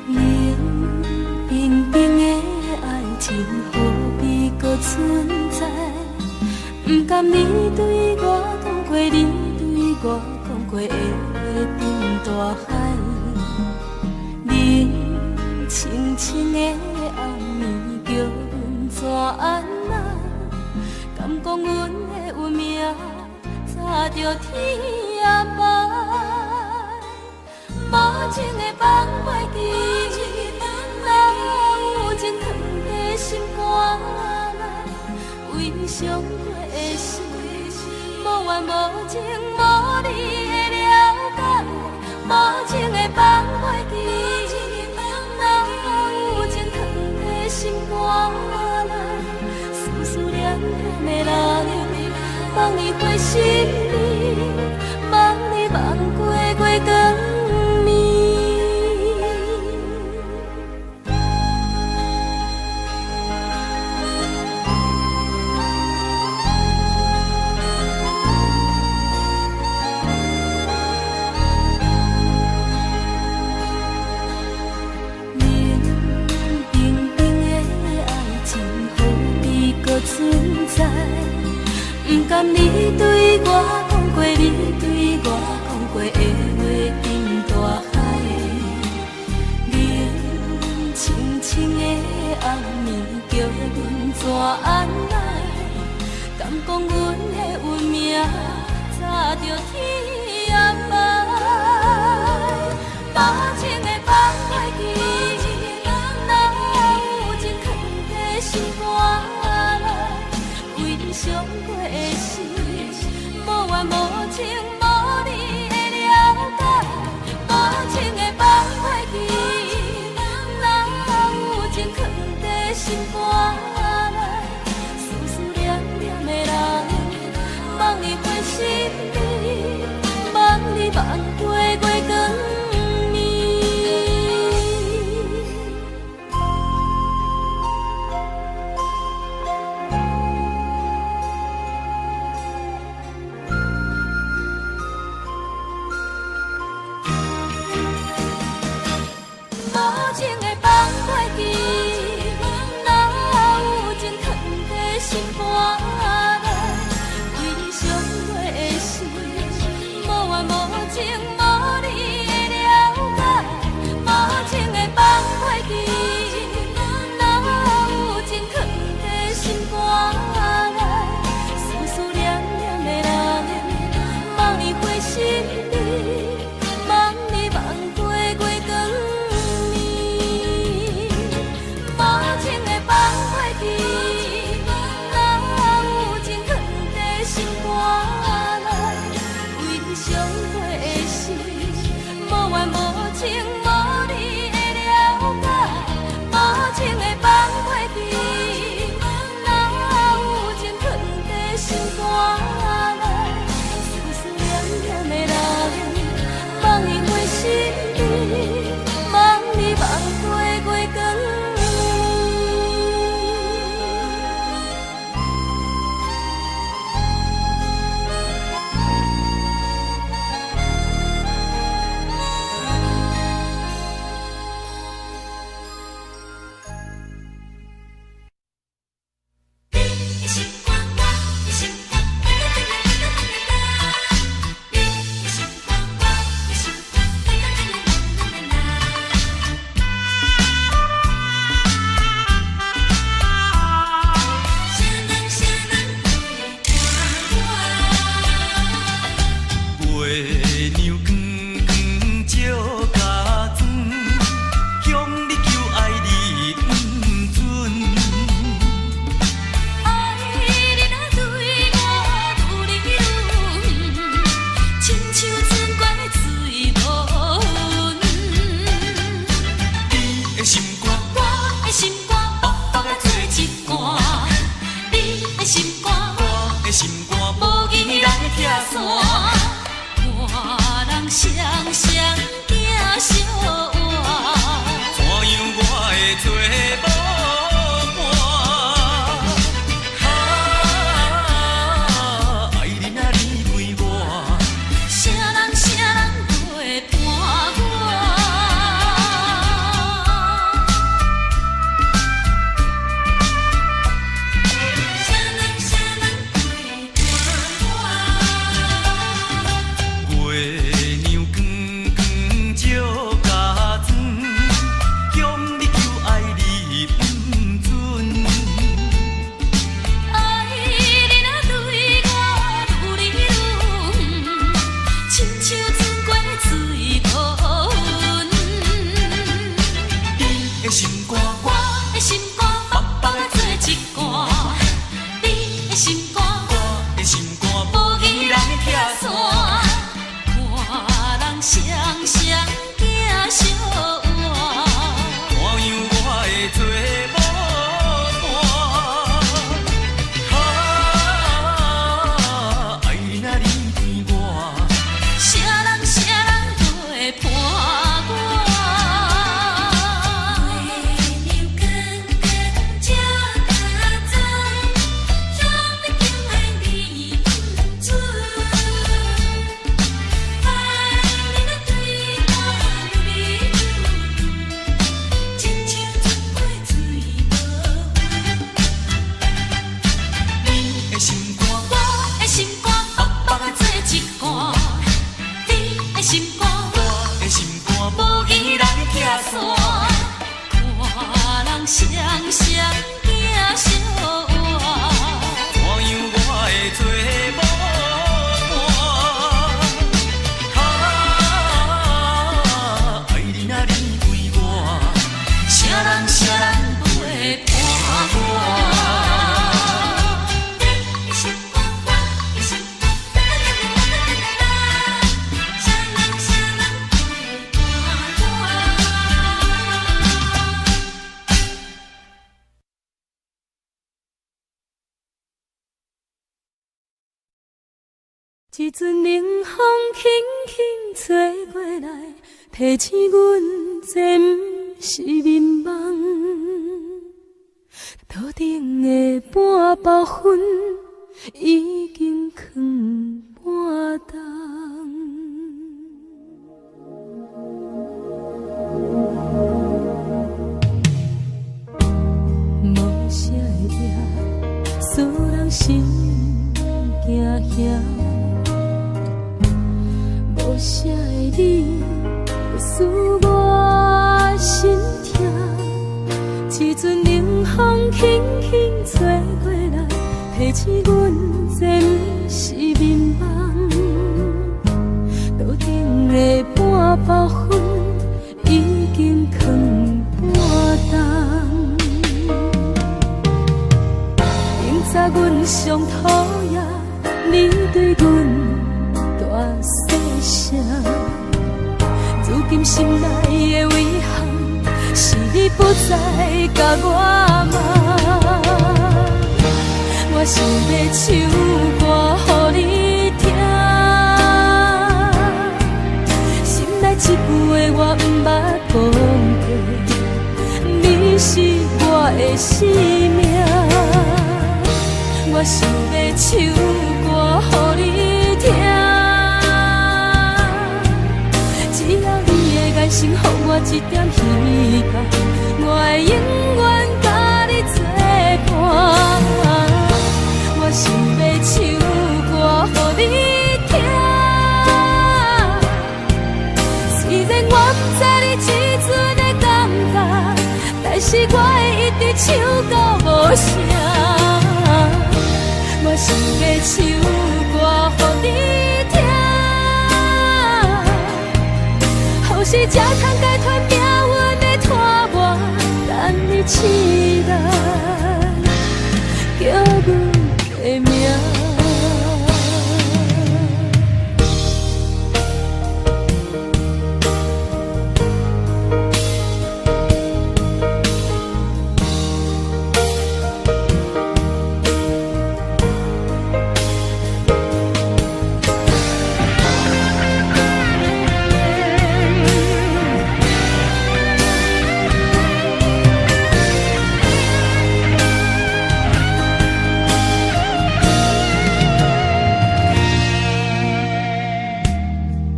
冷冰冰的愛情何必閣存在？不甘你對我講過，你對我講過的話沉大海。冷清清的暗暝，叫阮怎按捺？敢講阮的運命早就天安排？無情的放袂記，哪有情藏在心肝內？為傷過的心，無緣無情無你的了解。無情的放袂記，哪有情藏在心肝內？思思念念的人，放你回心裡，望你望過過光暝。冷冰冰的愛情何必閣存在？不甘你對我講過，緣無情無你的了解，無情的放袂記，哪有情囥佇心肝內？思思念念的人，望你回心里，望你望過月光暝。無情的放袂記，哪有情囥佇心肝內？為你傷過的心，無緣無情無你的了解，無情的放袂記，哪有情囥佇心肝內？思思念念的人，望伊回心里，望你望過月光暝。月娘光光照家庄，向你求愛你毋准。愛你若對我愈來愈遠，親像船過水無痕。你的心肝，我的心肝薄薄仔做一半，你的心肝我的心肝無義來拆散，看人雙雙行相偎。怎樣我會做無伴？啊，愛你若離開我，啥人啥人陪伴我？啥人啥人陪伴我？月娘光光照家庄，向你求愛你毋准。愛你若對我愈來愈遠，親像船過水無痕。你的心肝，我的心肝薄薄仔做一半，你的心肝我的心肝無義來拆散，看人雙雙行相偎。怎樣我會做無伴？啊，愛你若離開我，啥人啥人陪伴我？月娘光光照家庄，向你求愛你毋准。愛你若對我愈來愈遠，親像船過水無痕。你的心肝，我的心肝薄薄仔做一半，你的心肝我的心肝無義來拆散，看人雙雙行相偎。怎樣我會做無伴？啊，愛你若離開我，啥人啥人陪伴我？你的心肝，我的心肝，啦啦啦啦啦啦啦，啥人啥人陪伴我？一陣冷風輕輕吹過來，提醒阮這毋是眠夢。桌頂的半包烟已經囥半冬。無聲的夜，使人心驚嚇。聲的你，會使我心疼。一陣冷風輕輕吹過來，提醒阮這毋是眠夢。桌頂的半包粉已經囥半冬。明早阮上討厭你對阮大細聲，如今心內的遺憾是你不再共我罵。我想欲唱歌予你聽，心內這句話我毋捌講過，你是我的生命。我想欲唱歌予你聽，只要你的眼神予我一點希望，我會永遠佮你作伴。我想欲唱歌予你聽，雖然我毋知你這陣的感覺，但是我會一直唱到無聲。我想欲唱歌予你聽，予是才通解脫命運的拖磨，等你起來叫阮的名。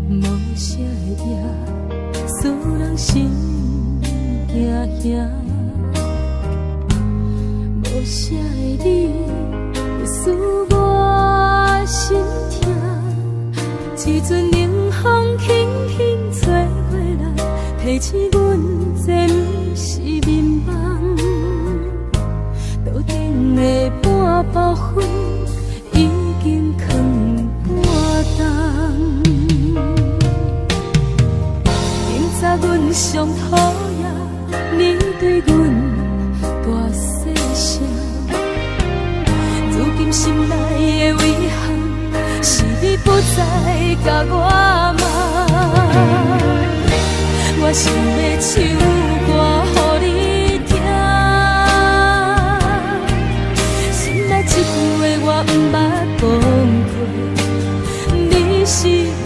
無聲的夜，使人心驚驚。無聲的你，會使我心疼。一陣冷風輕輕吹過來，提醒阮這毋是眠夢。桌頂的半包粉已經囥半冬。明早阮上討厭你對阮大細聲，如今心內的遺憾是你不再共我罵。我想欲唱歌予你聽，心內這句話我毋捌講過，你是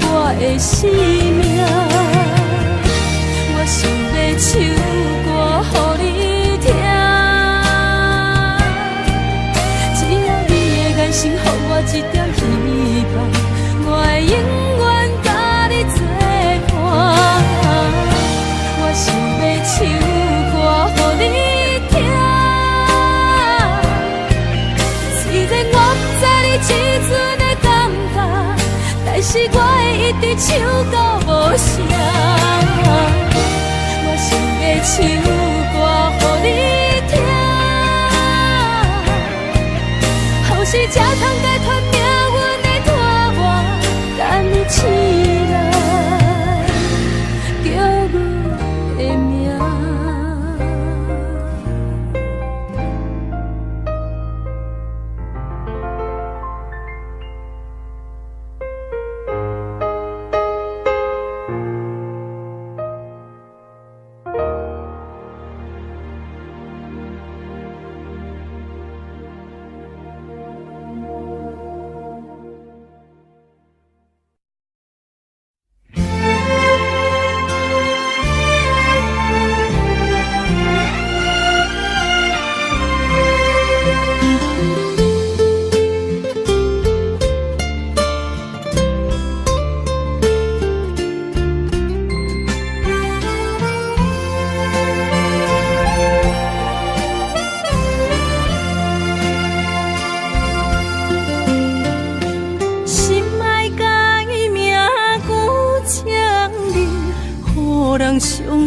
我的生命。我想欲唱歌予你聽，只要你的眼神予我一點希望，我會永遠佮你作伴。我想欲唱歌予你聽，雖然我毋知你這陣的感覺，但是我會一直唱到無聲。我想欲唱歌予你聽，予是才通解脫命運的拖磨，等你起來叫阮的名。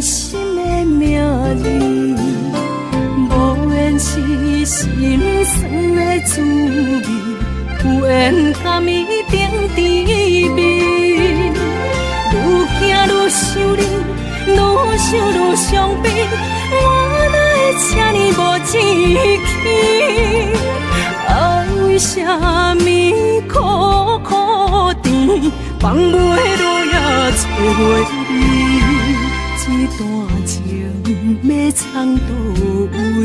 心的名字，無緣是心酸的滋味，有緣甘伊定甜蜜。愈行愈想你，愈想愈傷悲，我哪會這呢無志氣？愛為啥物苦苦甜，放袂落也找袂你？這段情欲藏佗位？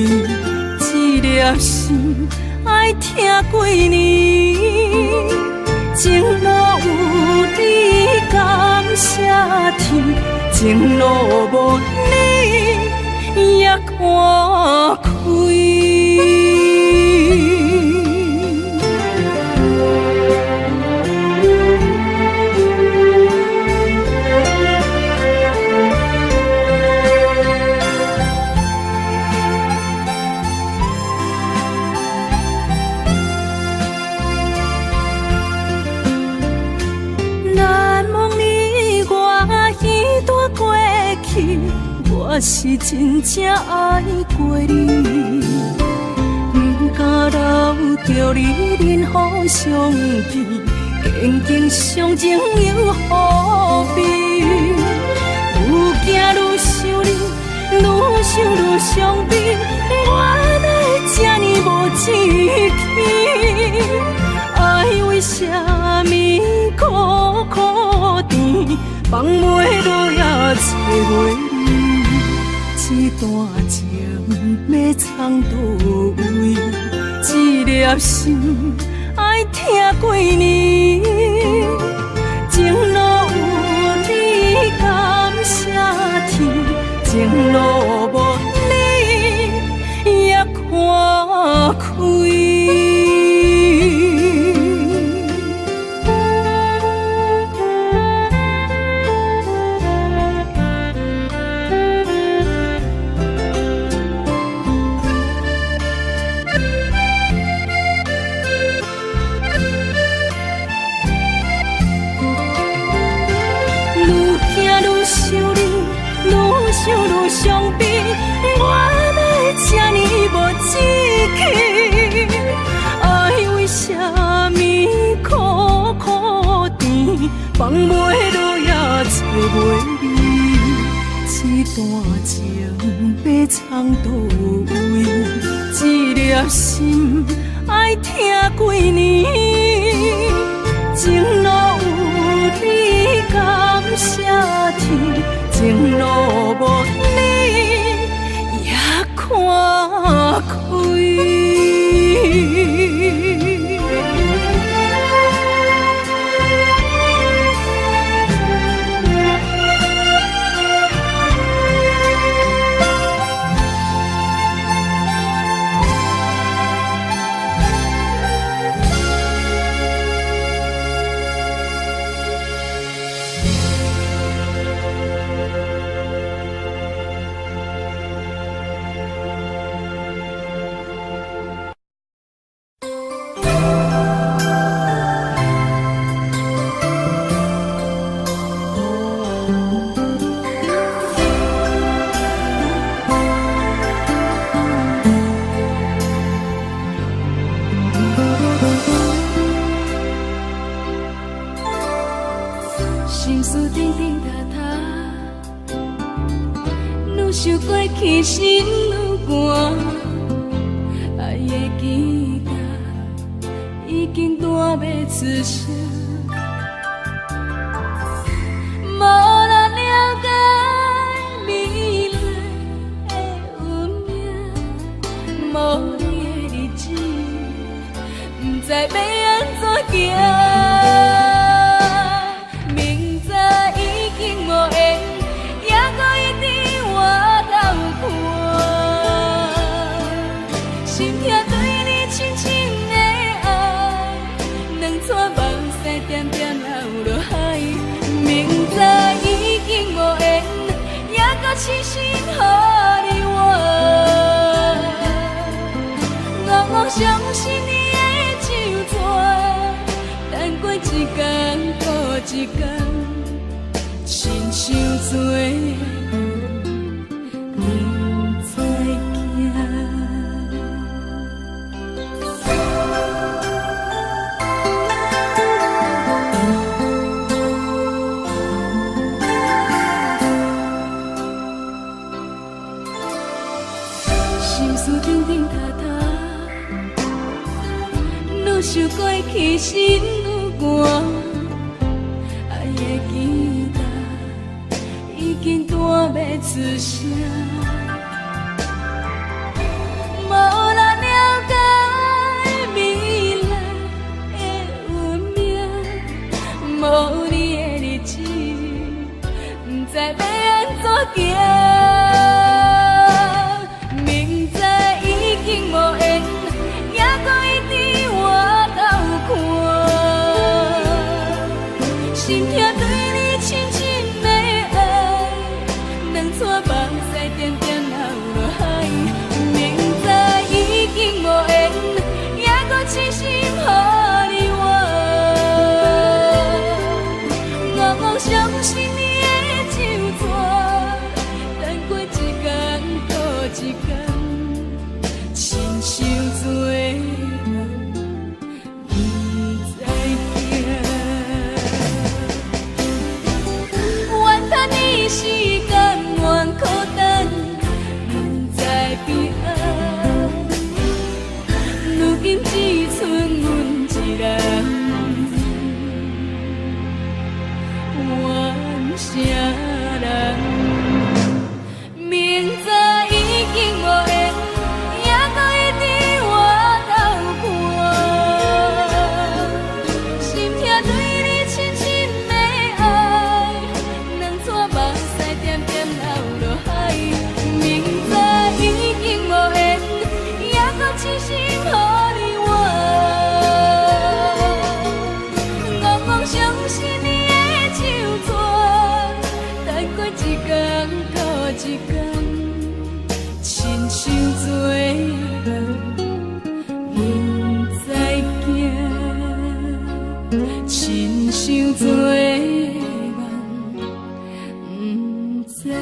這粒心愛疼幾年？情路有你感謝天，情路無你也看開。難忘你我彼段過去，我是真正愛過你，不敢留著你忍予傷悲，堅強傷情又何必？愈行愈想你，愈想愈傷悲，我哪會這呢無志氣？愛為啥物苦苦甜，放袂落也找袂你？這段情欲藏佗位？這粒心愛疼幾年？情路有你感謝天，情路無你也看開。愈行愈想你，愈想愈傷悲，我哪會這呢無志氣？愛為啥物苦苦甜，放袂落也找袂你？這段情欲藏佗位？這粒心愛疼幾年？情路有你感謝天，情路無你也看開。心事叮叮答答，愈想過去心愈寒，愛的期待已經彈欲出聲，無人了解美麗的運命，無你的日子，不知欲按怎行。明知已經無緣，猶閣一直回頭看，心痛對你深深的愛，兩撮目屎點點流落海。明知已經無緣，猶閣痴心予你怨，戆戆相信你的酒醉，等過一工閣一工，親像做想過去心有寒，愛的吉他已經彈袂出聲。無人了解未來的運命，無你的日子，毋知欲按怎行。明知已經無緣，猶閣一直回頭看，心痛對你深深的愛，兩撮目屎點點流落海。明知已經無緣，猶閣痴心予你怨，戆戆相信你的手紙，等過一工閣一工，親像做夢，毋知行。怨叹你是甘愿苦等，毋知彼岸。如今只剩阮一人，怨啥人？明知已經無緣，猶閣一直回頭看，心痛對你深深的愛，兩撮目屎點點流落海。明知已經無緣，猶閣痴心予你怨，戆戆相信你的手紙，等過一工閣一工，親像做夢，毋知行，親像做夢，毋知行。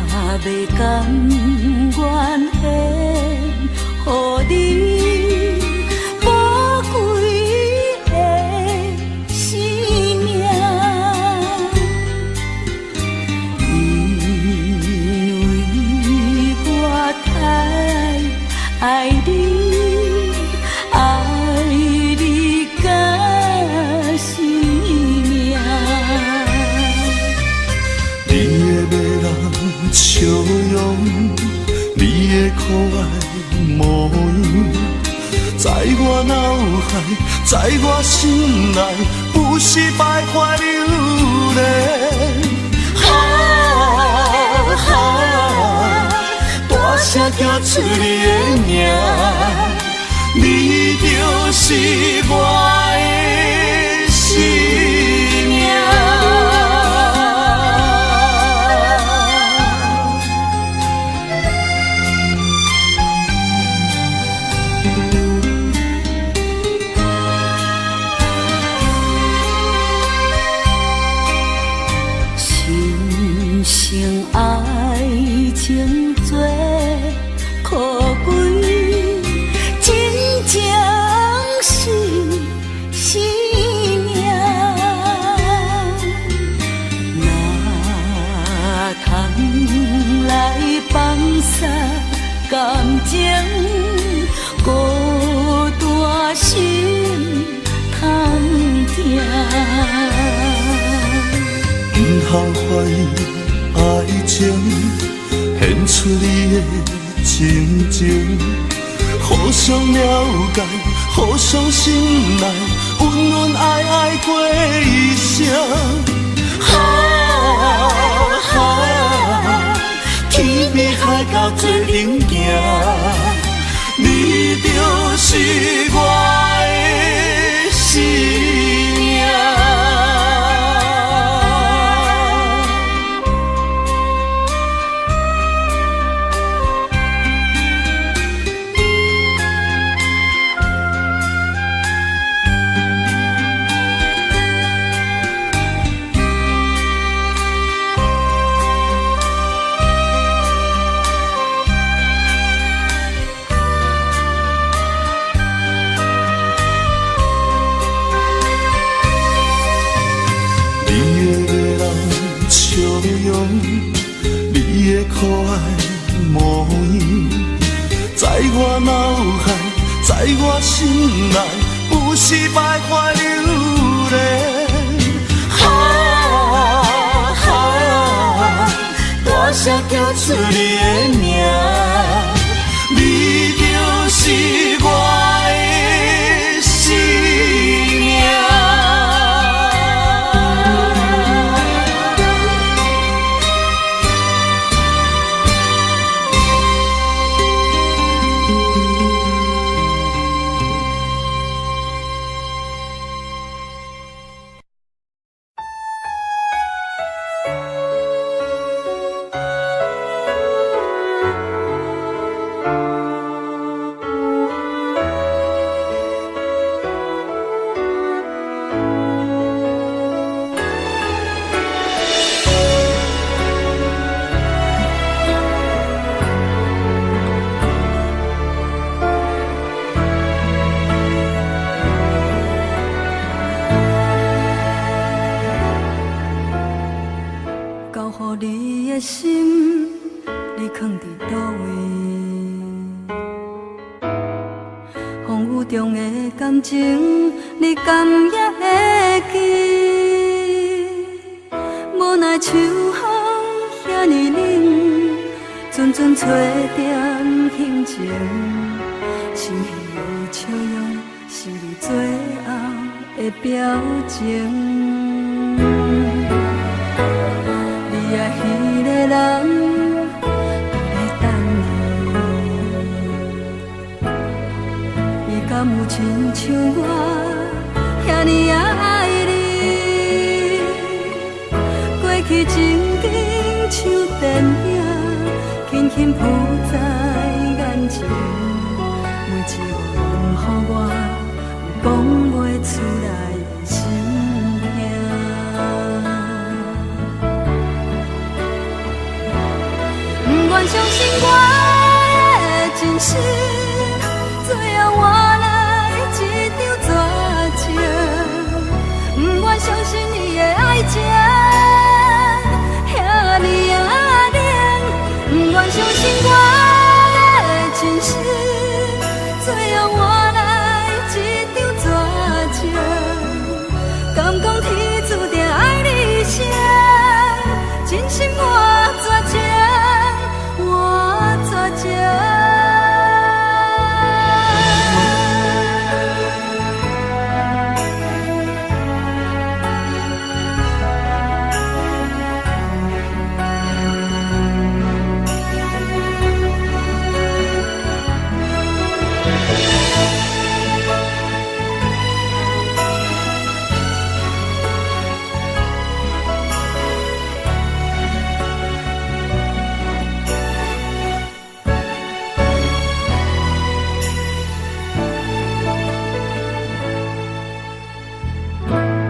我袂甘愿献予你宝贵的生命，因為我太愛你，愛你到生命。你的迷人笑容，你的可愛模樣，在我腦海，在我心內，不是徘徊流連。哈哈，大聲叫出你的名，你就是我的生命。深深愛情最可貴，真情是生命。若通來放捒感情，孤單心通疼。毋通懷疑愛情，獻出你的真情，互相了解，互相信賴，恩恩愛愛過一生。哈哈，天邊海角斗做阵行，你就是我的生命。你的迷人笑容，你的可爱模样，在我脑海，在我心内，不是徘徊流连。哈哈，大声叫出你的名，你就是我的生命。交予你的心，你藏伫佗位？风雨中的感情，你敢也会记？无奈秋风遐呢冷，阵阵吹点心情，深彼的笑容是你最后的表情。你爱彼个人伫咧等你，伊敢有亲像我遐呢仔爱你？过去情景像电影，轻轻浮在眼前，每一幕拢予我有讲袂出来的心痛。不愿相信我的真心，最后换来一场绝情。不愿相信伊的爱情遐呢仔冷，不愿相信我的真心，最后换来一场绝情。敢讲天注定爱你伤，真心我绝情，我绝情。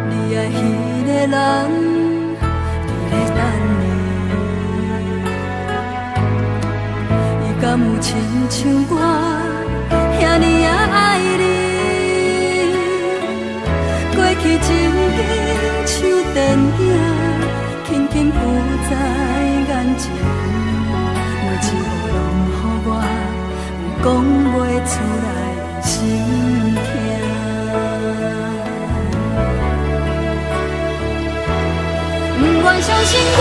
你爱彼个人伫咧等你，伊敢有亲像我遐呢仔爱你？过去情景像电影，轻轻浮在眼前，每一幕拢予我有讲袂出来的心痛。不愿相信我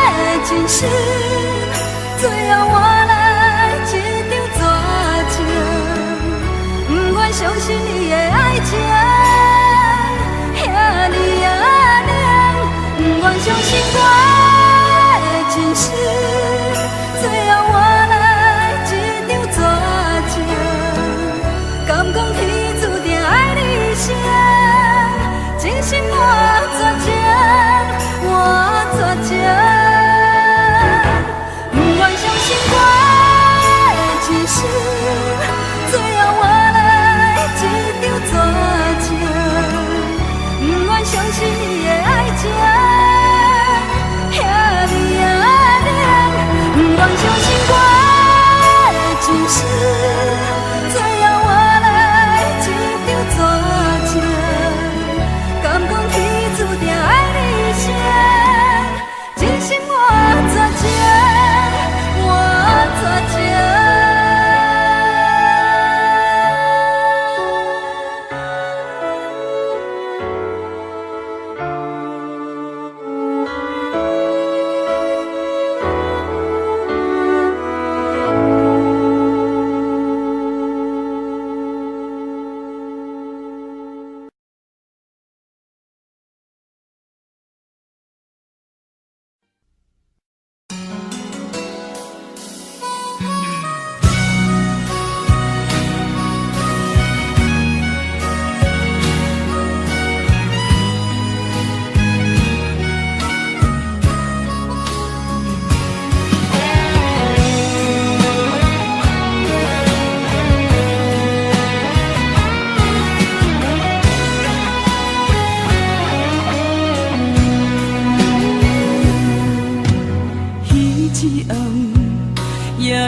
的真心，最后换来一场绝情。不愿相信伊的爱情遐呢仔冷，不愿相信我的真心，最后换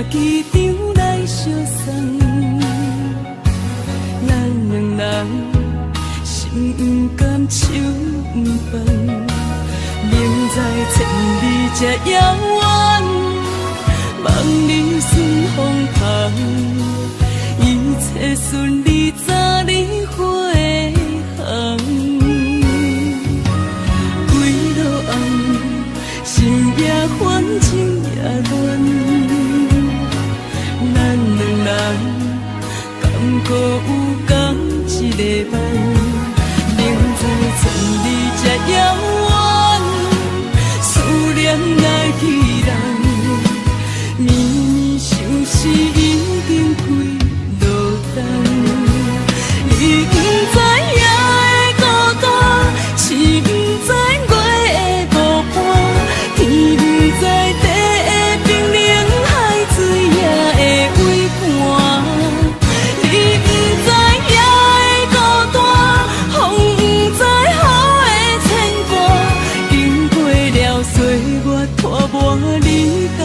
機場來相送。咱兩人心毋甘手毋放，明知千里這遙遠，望你順風帆，一切順利早日飛航。幾落暗，心也煩，情也亂，咱兩人敢閣有仝一个夢？明知千里這遙遠，思念來去人，绵绵相思已經幾落冬。你不知夜的孤單，星不知月的無伴，天不知地的冰冷，海水也會畏寒。你不知夜的孤單，風不知雨的牽掛，經過了歲月拖磨，你敢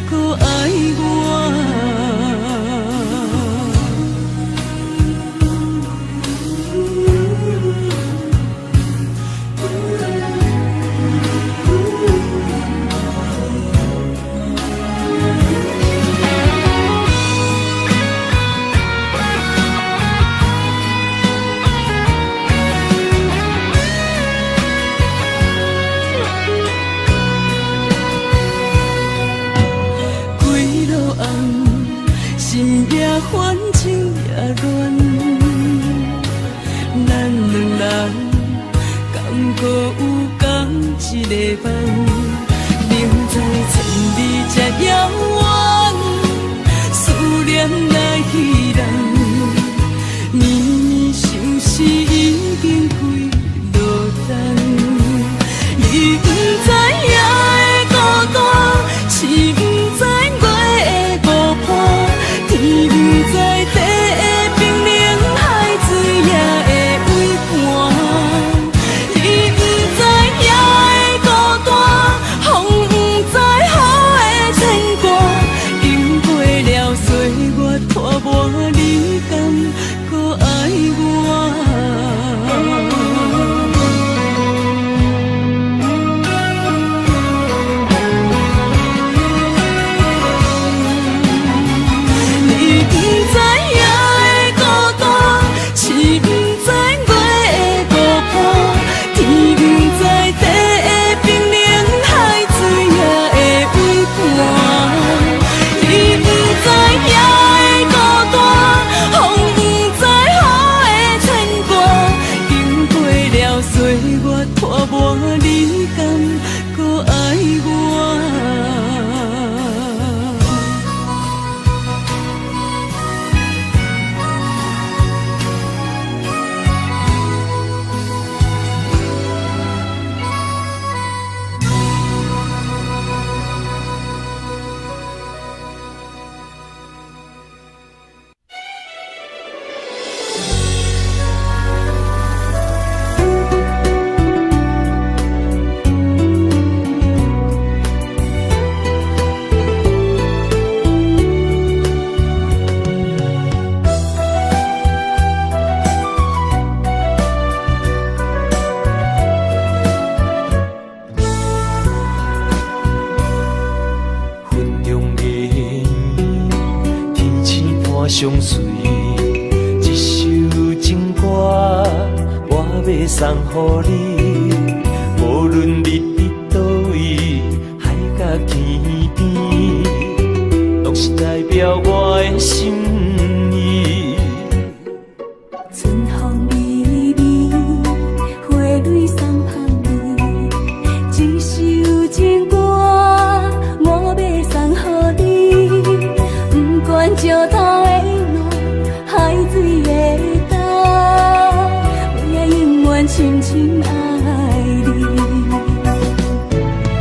閣愛我？幾落暗，心也煩，情也亂，咱兩人敢閣有仝一个夢？明知千里這遙遠，思念來去人，绵绵相思已經幾落冬。你不知夜的孤單，星不知月的無伴，天不知地的冰冷，海水也會畏寒。你不知夜的孤單，風不知雨的牽掛，經過了歲月拖磨，你敢閣愛我？你不知夜的孤單，星不知月的無伴，天不知地的冰冷，海水也會畏寒。你不知夜的孤單，風不知雨的牽掛，經過了歲月拖磨，你敢閣愛我？云中言语，天星伴相随。这首情歌，我欲送予你。无论你伫佗位，海角天边，拢是代表我的心意。春風微微，花蕊送芳味。這首情歌，我欲送予你。不管石頭會爛，海水會乾，我也永遠深深愛你。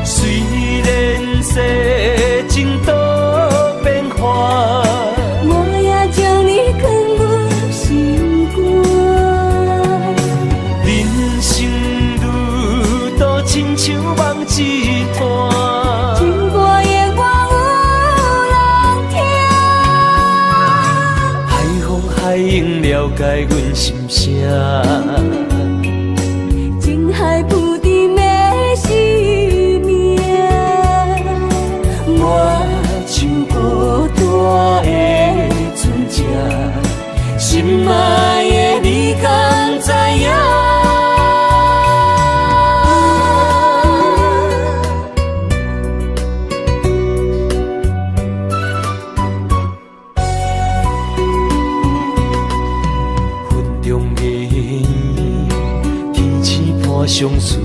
雖然世情多變幻，我也將你囥阮心肝。人生路途親像夢一段。情歌永遠有人聽。情海浮沉的生命。我像孤單的船隻，心愛的你敢知影？云中月天星伴相随，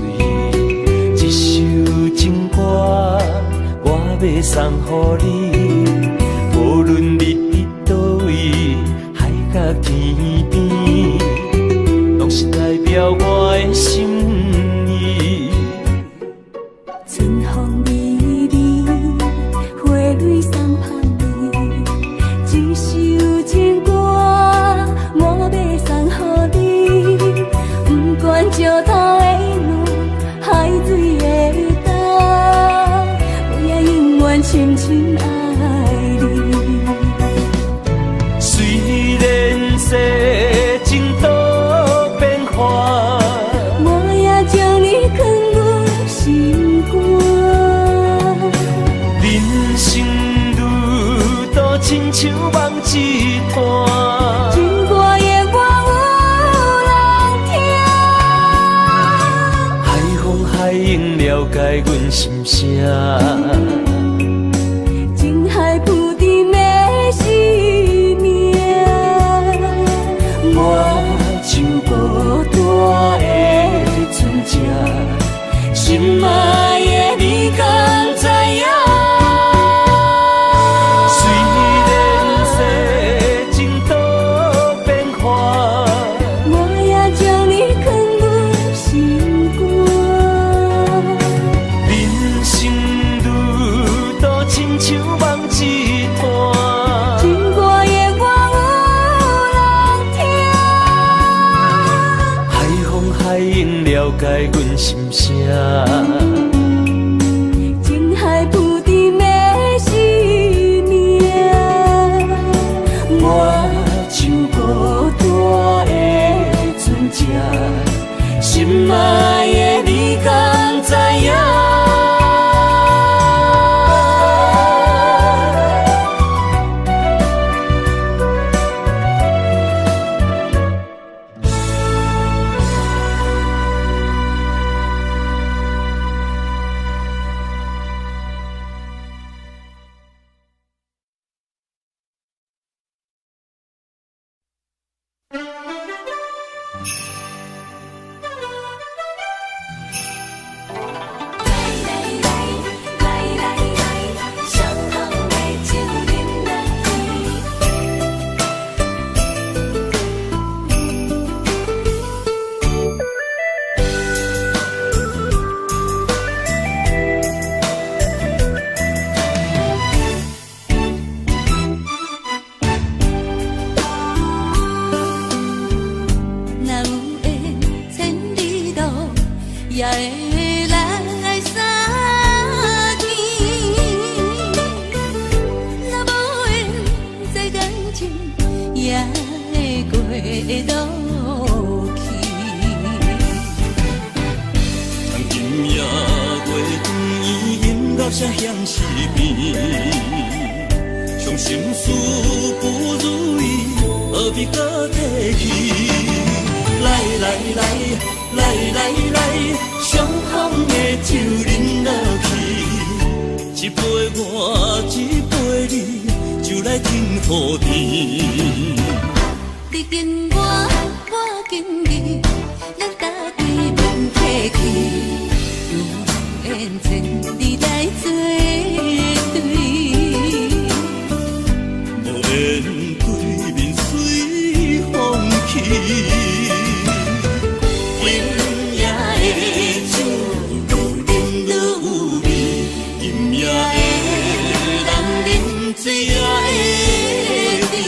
这首情歌我欲送予你。無論你佇佗位，海角天邊，攏是代表我的心意。春風微微，花蕊送芳味，這首情歌我欲送予你。不管石頭會軟，海水會干，我也永遠深深愛你。雖然世情多變幻，我也將你囥阮心肝。人生路途親像夢一段。情歌的我有人聽。海風海湧了解阮心聲。情海浮沉的生命。我像孤單的船隻，心愛的你敢知影？雖然世情多變幻，我也將你囥阮心肝。人生路途親像夢一段。情歌的我有人聽。海風海湧了解阮心聲。情海浮沉的生命。我像孤單的船隻，心愛的你敢知影？來來來，上好的酒啉落去。若有緣千里路，也會來相見。若無緣在感情，也會過落去。人今夜月圓，音樂聲響四边，将心事不如意，何必閣提起？來來來來來來，上好的酒啉落去，一杯我，一杯你，酒來天予甜。你敬我，我敬你，咱家己免客氣。有緣千里來做對，無緣對面隨風去。今夜的酒愈啉愈有味，今夜的人啉醉也會甜。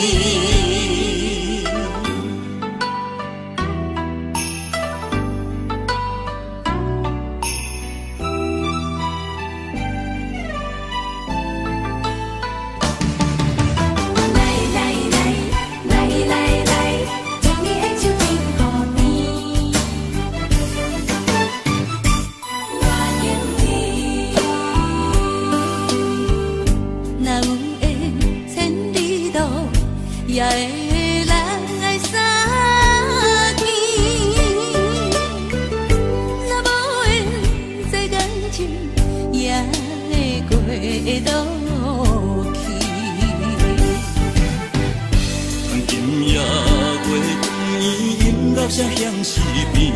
落下相思病。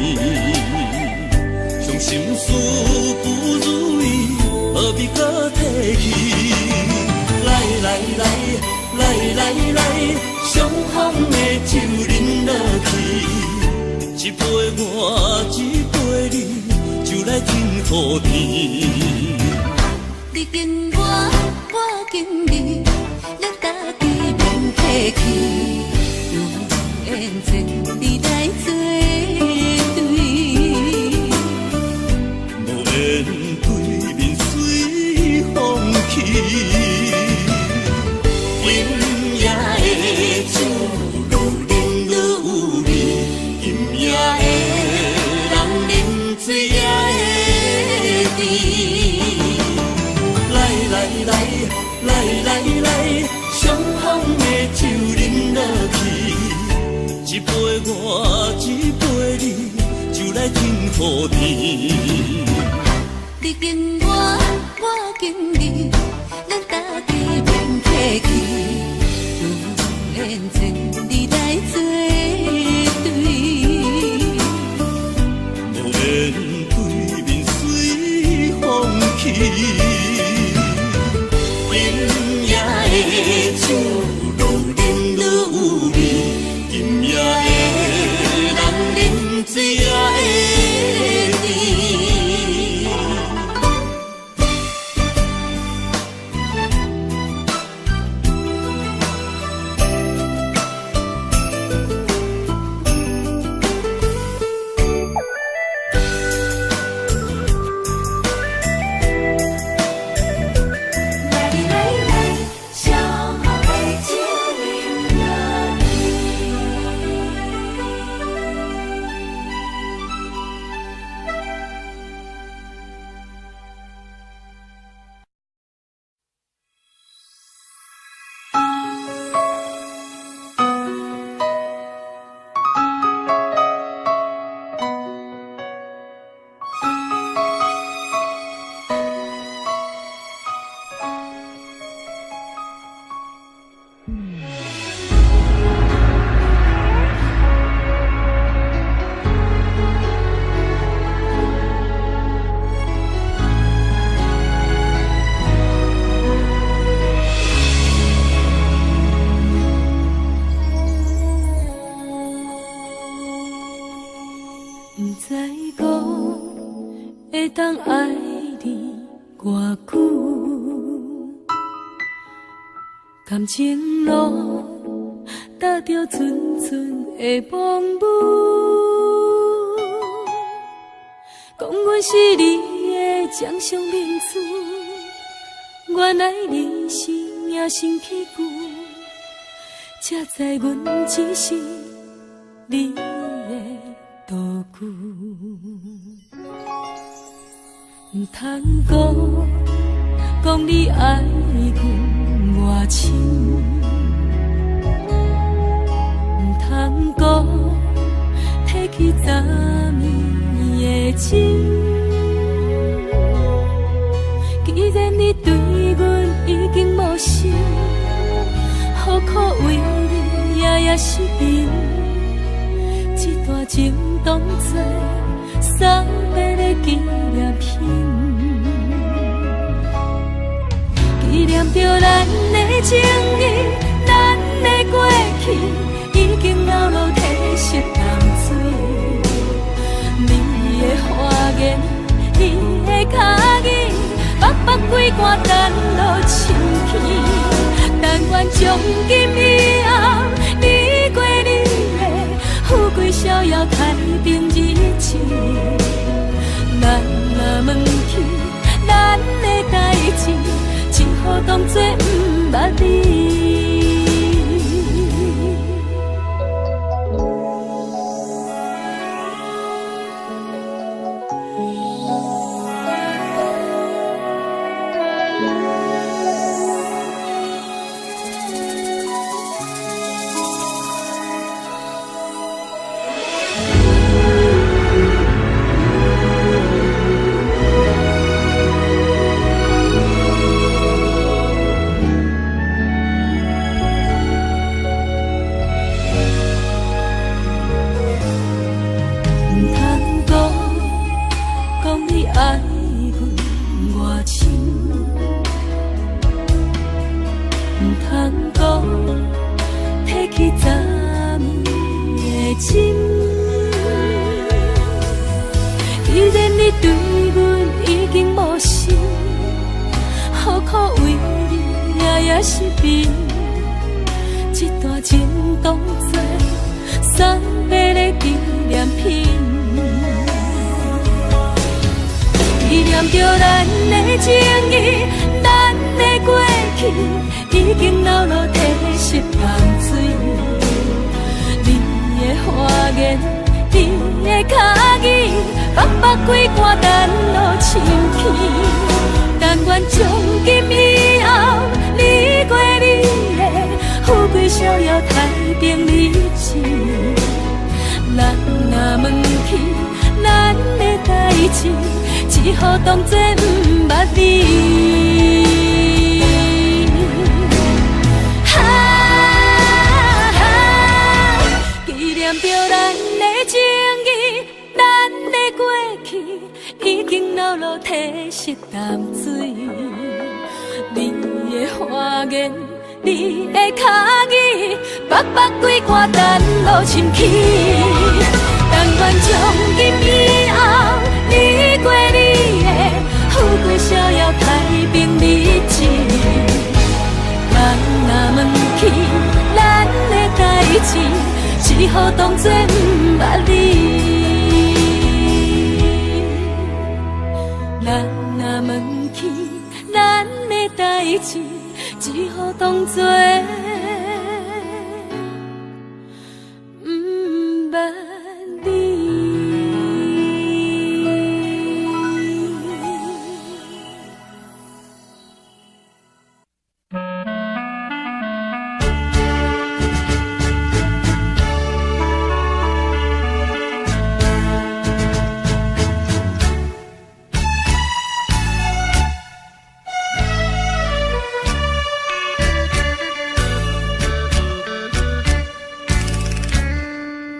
伤心事不如意，何必阁提起？来来来来来来，上风的酒啉落去，一杯我，一杯你，酒来天予甜。你敬我，我敬你，咱家己免客气，有缘千里来做对，无缘对面随风去。今夜的酒愈饮愈有味，今夜的人饮醉也会甜。来来来来来来，上风的酒啉落去，一杯我，一杯你，酒来天予甜。你敬我，我敬你，咱家己免客气，有缘千里来做对，无缘对面随风去。今夜的酒愈饮愈有味，今夜的人饮醉也会甜。来来来，上好的酒饮落去。毋知讲会当爱你偌久，感情路踏著阵阵的风雨，讲阮是你的掌上明珠，原来你是隐身器具，才知阮只是你的道具。毋通阁讲你爱阮偌深，毋通阁提起昨暝的情。既然你对阮已经无心，何苦为你夜夜失眠？这段情当作送别的纪念品，纪念著咱的情谊，咱的过去，已经流落褪色淡水。你的花言，你的脚印，目目规罐等落深去。但愿从今以后，你过你的，富贵逍遥太平日子。咱若问起咱的代誌，只好當作毋捌你。你對阮已經無心，何苦為你夜夜失眠？這段情當作送予的紀念品。紀念著咱的情誼，咱的過去，已經流落褪色淡水。你的花言，你的跤語，北北歸肝等落深去。但願從今以後，你過你的，富貴逍遙太平日子。人若問起咱的代誌，只好當作毋捌你。哈，紀念著咱的情誼，咱的過去，已經流落褪色淡水。你的花言，你的跤語，北北歸肝等落深去。但願從今以後，你過你的，富貴逍遙太平日子。人若問起咱的代誌，只好當作毋捌你。人若問起咱的代誌，只好當作毋捌你。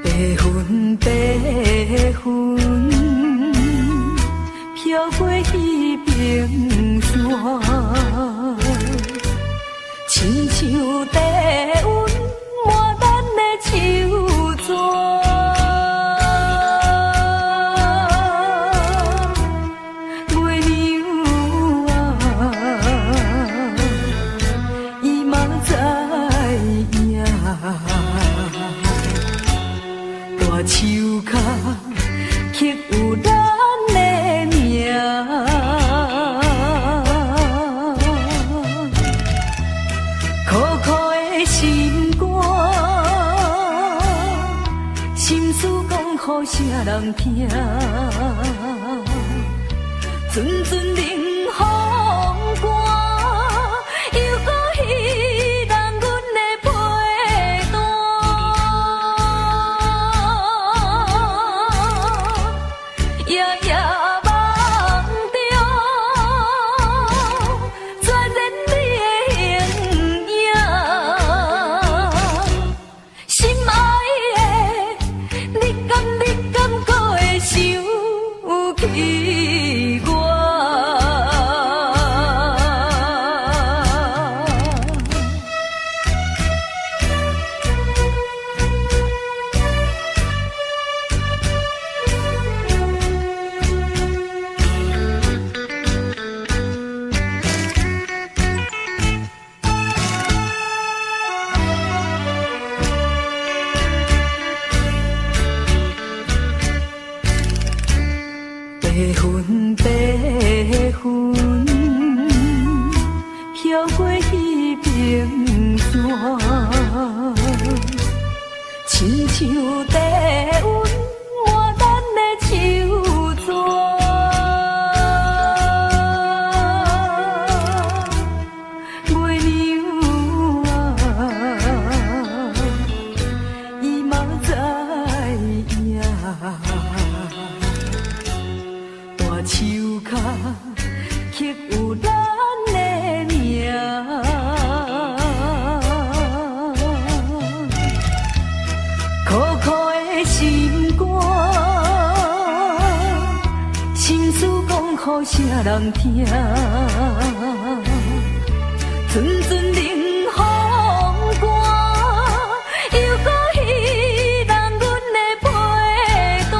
白云白云，飘过彼边山，亲像地温满咱的手纸。月娘啊，伊嘛知影。大树跤刻有咱的名，苦苦的心肝，心事讲予啥人听？阵阵冷风寒，又阁彼人阮的被单。夜夜梦中，全然你的形影。心爱的，你敢阁会想起我？白云白云，飘过彼边山，亲像地温满咱的手纸。月娘啊，伊嘛知影。大树跤刻有咱的名，苦苦的心肝，心事讲予啥人聽？陣陣冷風寒，又閣彼人阮的被單。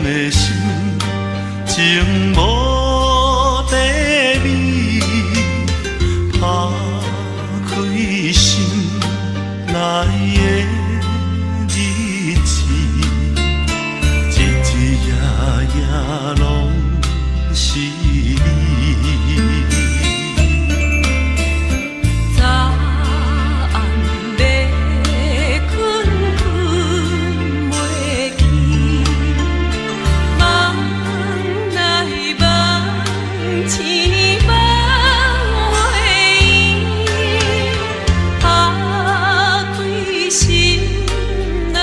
的心，情無地味，拍開心內的日子，日日夜夜攏是你。早暗欲睏，睏袂去，夢內夢，醒夢袂圓，拍開心內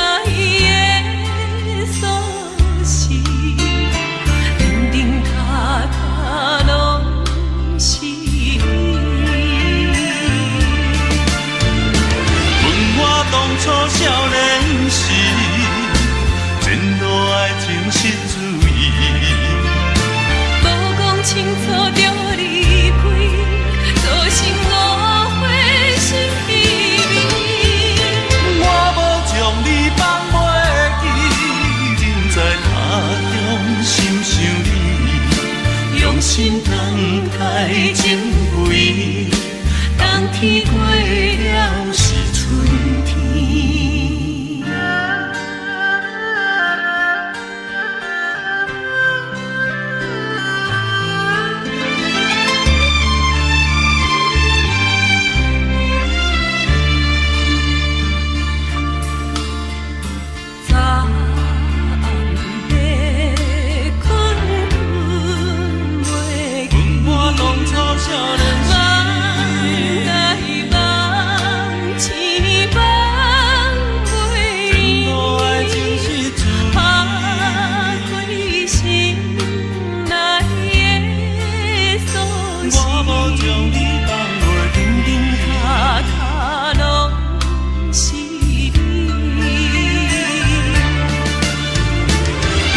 的鎖匙，叮叮踏踏攏是你。問我當初少年時，前路愛情失注意。無講清楚就離開，造成誤會心稀微。我無將你放袂記，人在他鄉心想你，用心等待情歸，冬天過了是春天。早暗欲睏，睏袂問我當初少年夢時，內夢，醒夢前路愛情失注拍意。開心內的鎖我無匙，將你放袂叮叮記，踏踏攏是你。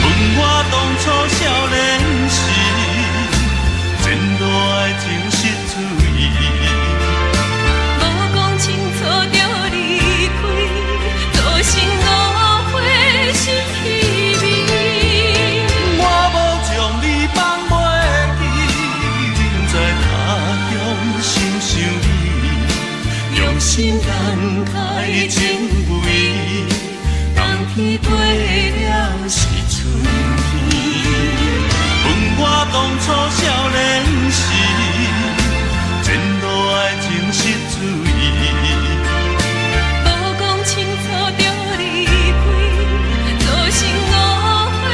問我當初少年時，前路愛情失注意。無講清楚就離開，造成誤會心稀微。我無將你放袂記，人在他鄉心想你，用心等待情歸，冬天過了是春天。問我當初少年時，前路愛情失注意。無講清楚就離開，造成誤會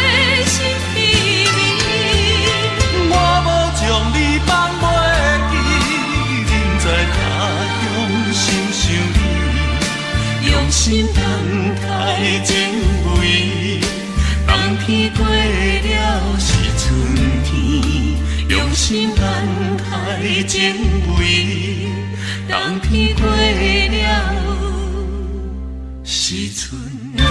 心稀微。我無將你放袂記，人在他鄉心想你，用心等待情歸，冬天過了是春天，用心等待情歸，冬天過了是春天。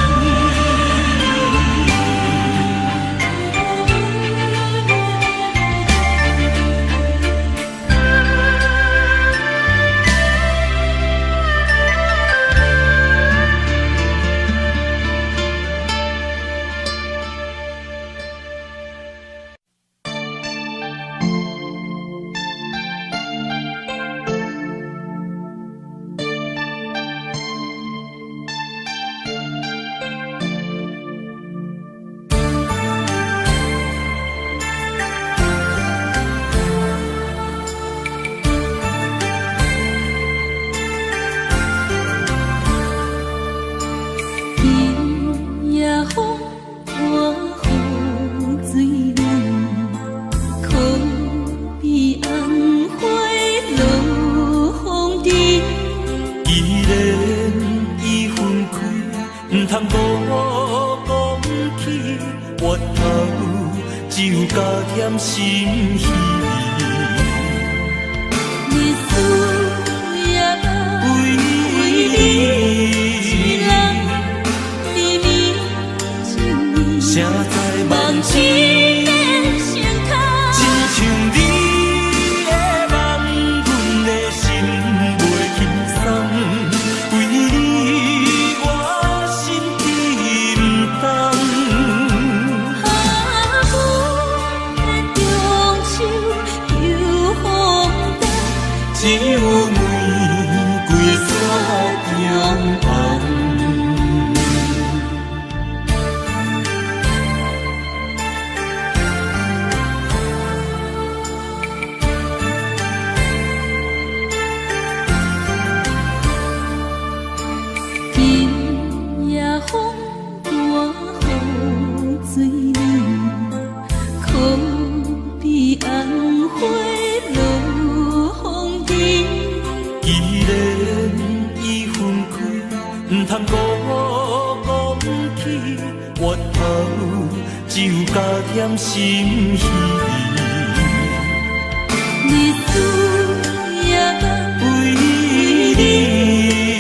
今夜風，我雨水暐，可比紅花落紅塵。既然已分開，毋通無講起，月頭只有加添心虚。日思夜夢，為為你你一人绵绵情意，誰在梦梦醒醒的星空。親像你的夢，阮的心袂輕鬆。為你，我心不甘。啊。去，月头只有加添心虚。日思夜梦为你，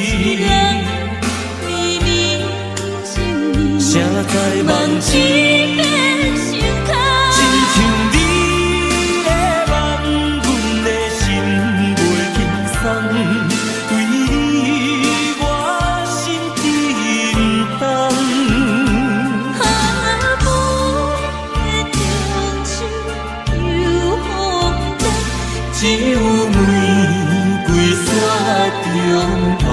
一人绵绵情意，谁在梦一变成空。亲像你的梦，阮的心袂轻松。为你，我心沉重。啊，无中秋又风冬，只有玫瑰雪中红。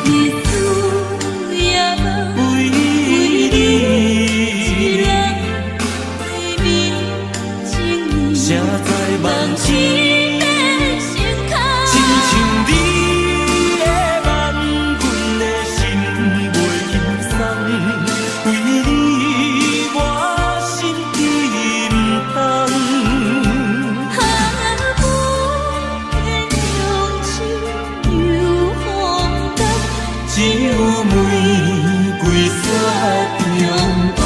日思夜梦为你，一人绵绵情意，谁在梦一变成空。亲像你的梦，阮的心袂轻松。为你，我心沉重。啊，无中秋又风冬，只有玫瑰雪中红。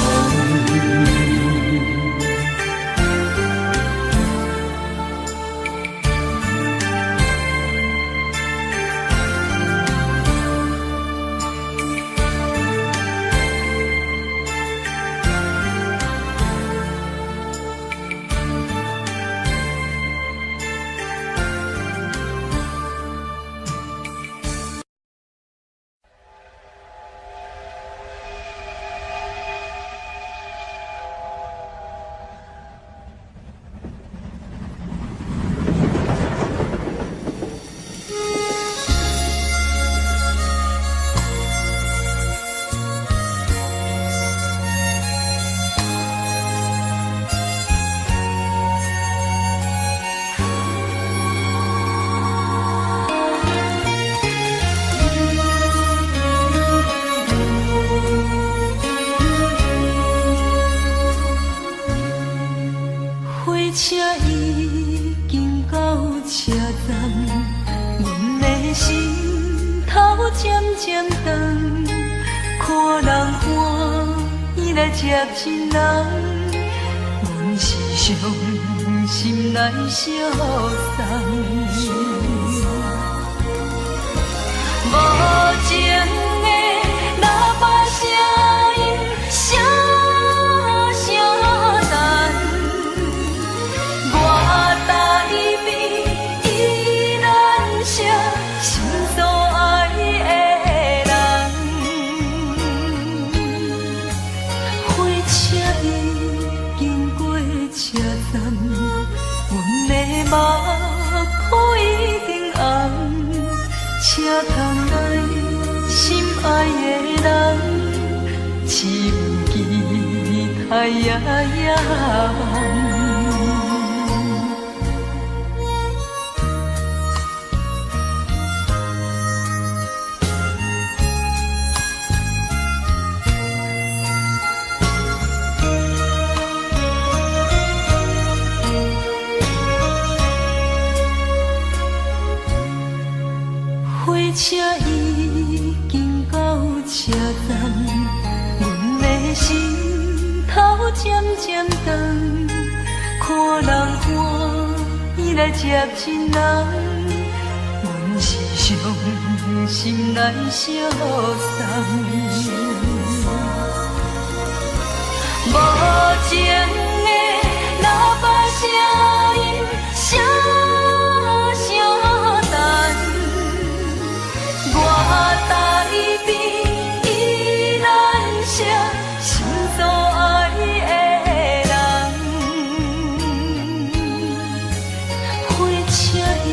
火车已经到车站，阮的心头渐渐长，看人欢喜来接亲人，阮是伤心来相送。无情的喇叭声音，声声等。我台边依然惜心所爱的人。火车已经过车站，阮的目眶已经红。车窗内心爱的人，只有期待夜夜梦。火车已经到车站，阮的心头渐渐长，看人欢喜来接亲人，阮是伤心来相送。无情的喇叭声音，声声等。我台边依然惜心所爱的人。火车已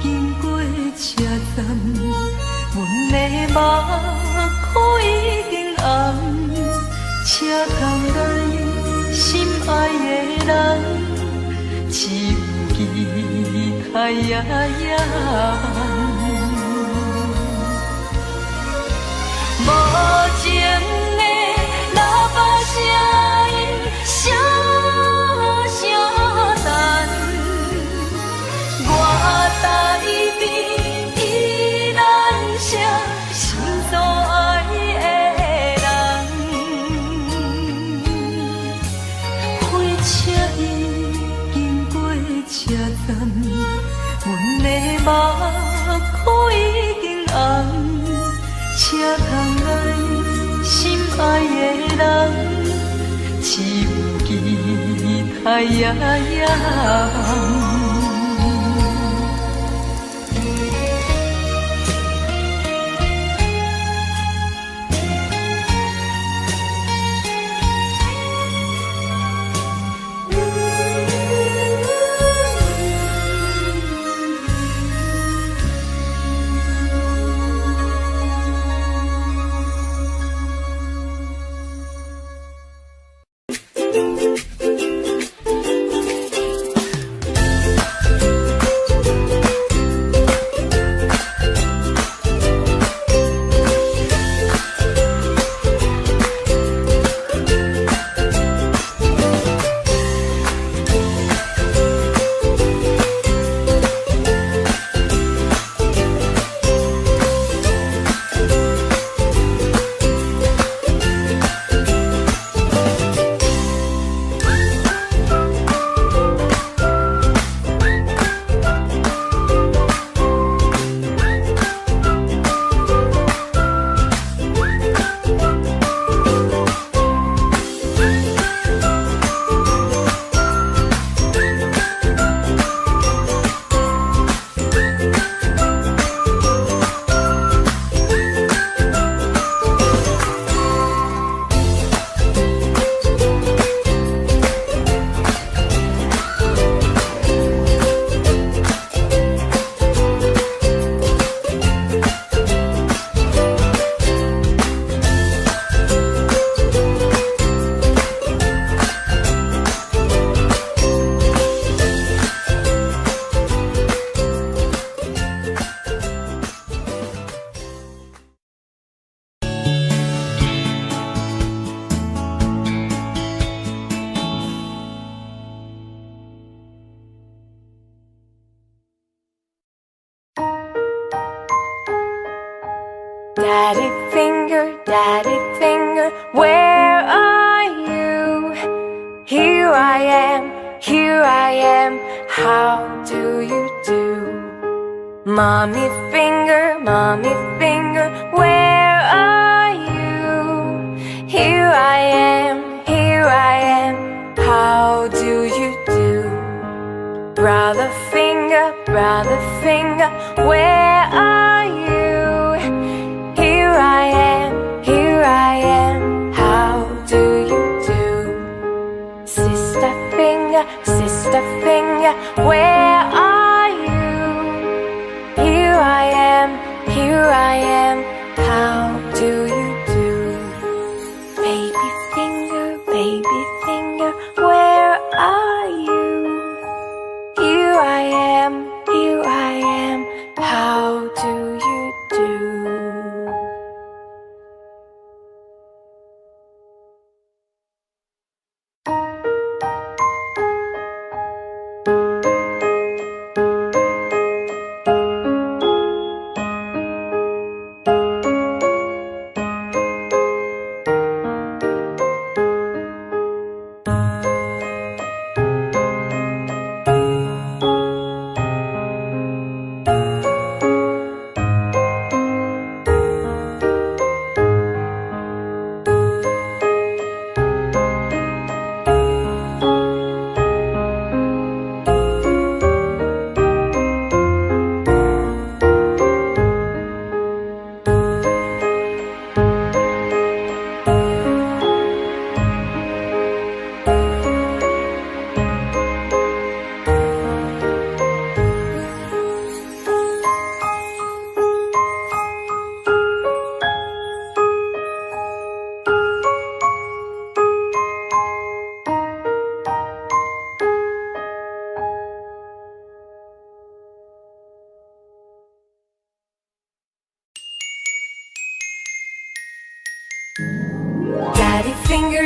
经过车站，阮的目眶已经红。车窗内心爱的人，只有期待夜夜梦。无情的喇叭間，阮的目眶已經紅，請通來心愛的人，只有期待夜夜紅。 Daddy finger, daddy finger, where are you? Here I am, here I am, how do you do? Mommy finger, where are you? Here I am, how do you do? Brother finger, where are you? Here I am, how do you do? Sister finger, where are you? Here I am, how do you do? Baby finger, where are you? Here I am, how do you do?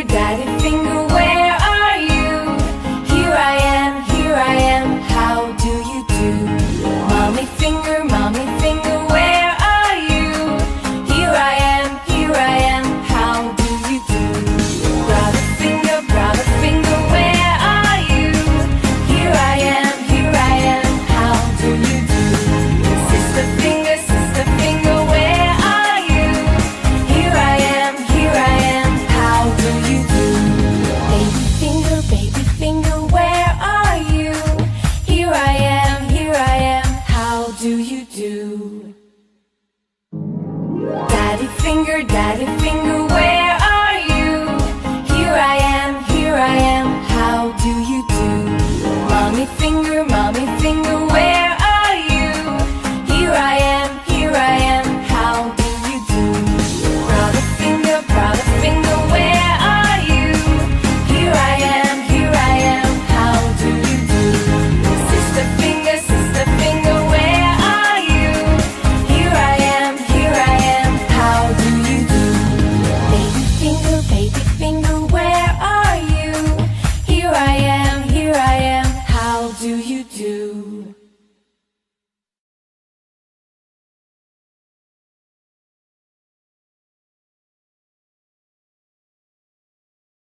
Daddy finger, where are you? Here I am, how do you do? Mommy finger, where are you? Here I am, how do you do? Brother finger, where are you? Here I am, here I am, My finger.